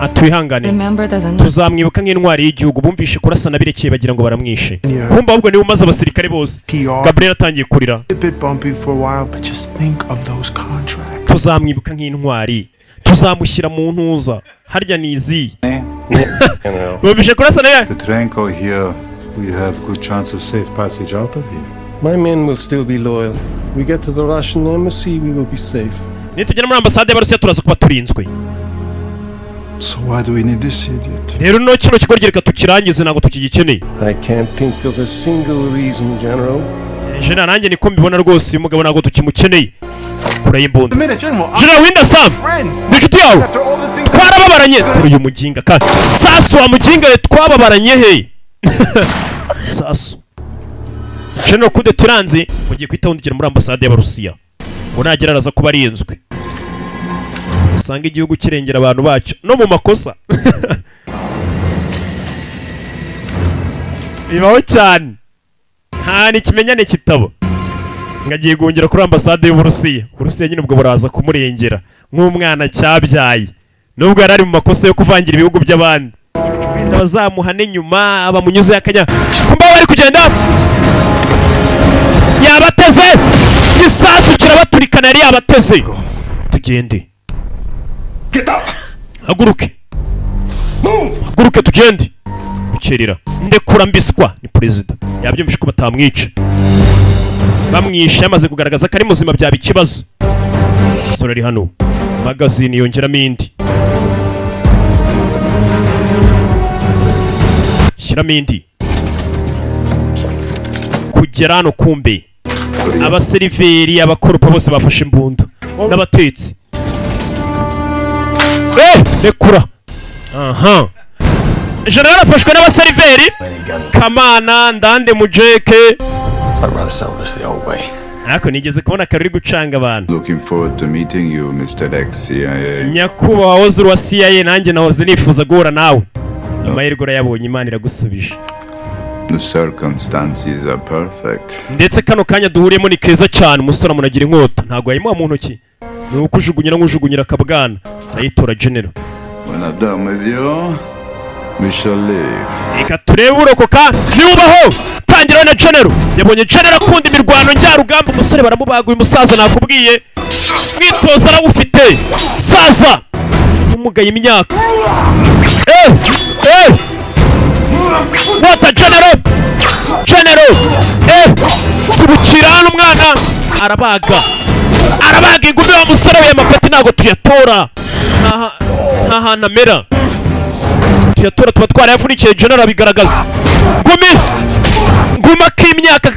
Atwihangane. Remember there's a Tuzamwibuka nk'intwari y'igihugu. Bumvishe kurasana birekeye, bagira ngo baramwishe, kumva ahubwo niwe umaze abasirikare bose. Gabriel atangiye kurira. A bit bumpy for a while, but just think of those contracts. Tuzamwibuka nk'intwari, tuzamushyira mu ntuza harya ni izi. Bumvishe kurasana Petrenko here, we have good chance of safe passage out of here. My men will still be loyal. We get to the Russian embassy, we will be safe. Nitugera muri ambasade y'Abarusiya turaza kuba turinzwe. So why do we need this idiot? Rero no kino kigo reka tukirangize, ntabwo tukigikeneye. I can't think of a single reason, General. Jena, nanjye niko mbibona rwose, uyu mugabo ntabwo tukimukeneye. Kure y'imbunda. Minute, General. General Windasam, ni inshuti yawe, twarababaranye. Turi uyu muginga kandi sasu wa muginga we, twababaranye he sasu. General kude turanze, mugiye guhita wundikira muri ambasade y'Abarusiya ngo nagera araza kuba arinzwe. Usanga igihugu kirengera abantu bacyo no mu makosa. Bibaho cyane, nta n'ikimenyane kitabo. Ngo agiye guhungira kuri ambasade y'Uburusiya. Uburusiya nyine ubwo buraza kumurengera nk'umwana cyabyaye, nubwo yari ari mu makosa yo kuvangira ibihugu by'abandi. Wenda bazamuhane nyuma bamunyuze akanya. Kumba bari kugenda, yabateze igisasu kirabaturikana, yari yabateze. Tugende, haguruke, haguruke tugende. Bukerera ndekura mbiswa ni perezida yabyumvise ko batamwica. Bamwishe yamaze kugaragaza ko ari muzima, byaba ikibazo. Umusore ari hano, magazine yongeramo indi, shyiramo indi kugera hano. Kumbe abaseriveri, abakoropa bose bafashe imbunda n'abatetsi. Rekura. Aha General afashwe n'abaseriveri Kamana ndande mujeke. I'd rather settle this the old way. Ariko nigeze kubona akaruri gucanga abantu. Looking forward to meeting you, Mr. Ex-CIA. Nyakubahwa wahoze uri wa CIA, nanjye nahoze nifuza guhura nawe. Amahirwe urayabonye, Imana iragusubije. The circumstances are perfect. Ndetse kano kanya duhuriyemo ni keza cyane. Umusore amunagira inkota, ntabwo yayimuha mu ntoki, ni uko ujugunyira nk'ujugunyira akabwana, ayitora General. When I'm done with you, we shall leave. Reka turebe urokoka niwubaho. Tangira na General. Yabonye General akunda imirwano njyarugamba. Umusore baramubaga. Uyu musaza nakubwiye mwitozo arawufite, saza umugaye imyaka. Wata General, General, sibukira hano. Umwana arabaga, arabaga ingumi. Wa musore we, amapeti ntabwo tuyatora, nta hantu amera tuyatora, tuba twarayavunikiye. General abigaragaza. Ngumi nguma k'imyaka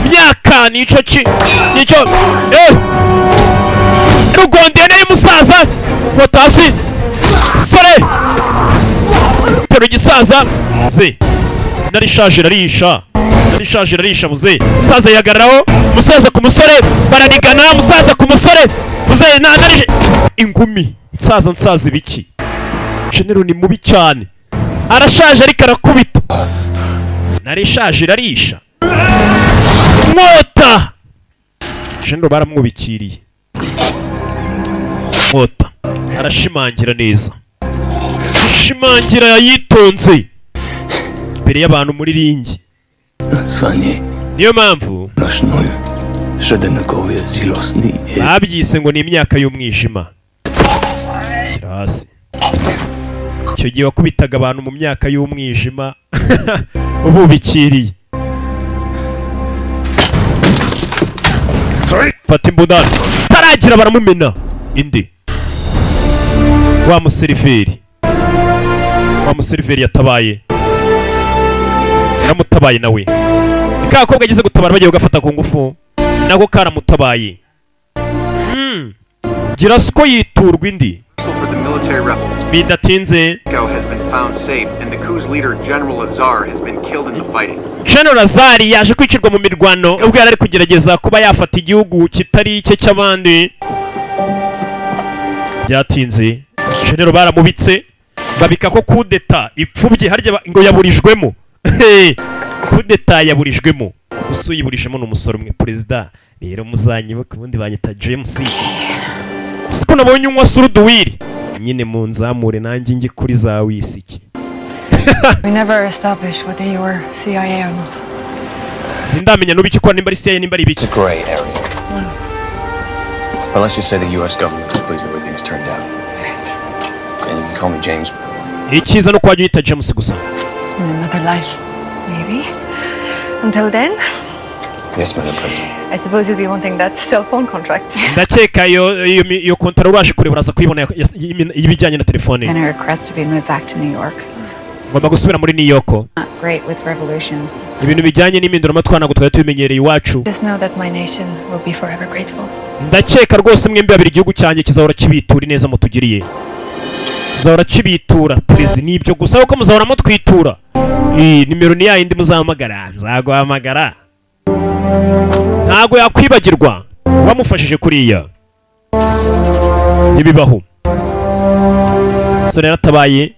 myaka nico ki nico rugondeye nayo musaza nkota hasi. Sore tero igisaza muze, narishaje rarisha, narishaje rarisha muze. Musaza yihagararaho, musaza ku musore baranigana, musaza ku musore muze narije ingumi. Nsaza nsaza ibiki? General ni mubi cyane, arashaje ariko arakubita. Narishaje irarisha nkota. General baramwubikiriye nkota, arashimangira neza, shimangira yitonze imbere y'abantu muri ringi. Niyo mpamvu babyise ngo ni imyaka y'umwijima. Shyira hasi. Icyo gihe wakubitaga abantu mu myaka y'umwijima ububikiriye. Fata imbunda taragira, baramumena indi. Wa museriveri, wa museriveri yatabaye, yaramutabaye nawe. Ni ka gakobwa ageze gutabara bagiye kugafata ku ngufu, nako karamutabaye. Gira siko yiturwa indi. For the military rebels. Bidatinze Moscow has been found safe, and the coup's leader, General Azar, has been killed in the fighting. General Azari yaje kwicirwa mu mirwano ubwo yari ari kugerageza kuba yafata igihugu kitari icye cy'abandi. Byatinze General baramubitse, babika ko kudeta ipfubye harya ngo yaburijwemo. Kudeta yaburijwemo, gusa uyiburijemo ni umusore umwe. Perezida rero muzanyibuka, ubundi banyita James. Siko nabonye unywa suruduwiri nyine, munzamure nanjye njye kuri za wisiki. We never established whether you were CIA or not. Sindamenya n'ubu icyo ukora, nimba ari CIA, nimba ari ibiki. It's a gray area. But let's just say the U.S. government is pleased the way things turned out. And you can call me James, by the way. Icyiza ni uko wajya uyita James gusa. In another life, maybe. Until then, Yes, Madam President. I suppose you'll be wanting that cell phone contract. Ndakeka iyo kontara uraje kureba, uraza kuyibona y'ibijyanye na telefone. Gonna request to be moved back to New York. Ngomba gusubira muri New York. Not great with revolutions. Ibintu bijyanye n'impinduramatwara ntabwo twari tubimenyereye iwacu. Just know that my nation will be forever grateful. Ndakeka rwose mwembi babiri igihugu cyanjye kizahora kibitura ineza mutugiriye, kizahora kibitura. Perezida, ni ibyo gusa kuko muzahora mutwitura. Iyi nimero ni yayindi muzahamagara, nzaguhamagara. Ntabwo yakwibagirwa wamufashije kuriya, ntibibaho. Umusore yaratabaye,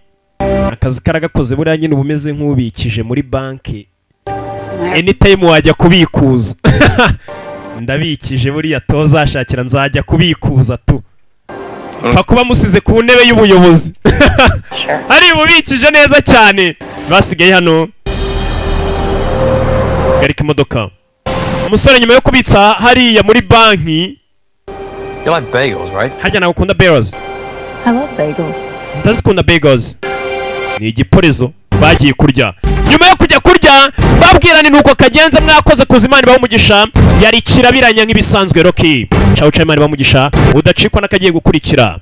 akazi karagakoze. Buriya nyine uba umeze nk'ubikije muri banki, anytime wajya kubikuza. Ndabikije buriya, tozashakira nzajya kubikuza tu, pfa kuba musize ku ntebe y'ubuyobozi ari bubikije neza cyane. Basigaye hano garika imodoka. Umusore nyuma yo kubitsa hariya muri banki. You like bagels, right? Harya nawe ukunda bagels? I love bagels. Ndazikunda bagels. Ni igiporezo bagiye kurya. Nyuma yo kujya kurya babwirana nuko kagenze. Mwakoze kuza, Imana ibaha umugisha. Yari kirabiranya nk'ibisanzwe. Rocky, ciao ciao, Imana ibaha umugisha. Udacikwa n'akagiye gukurikira.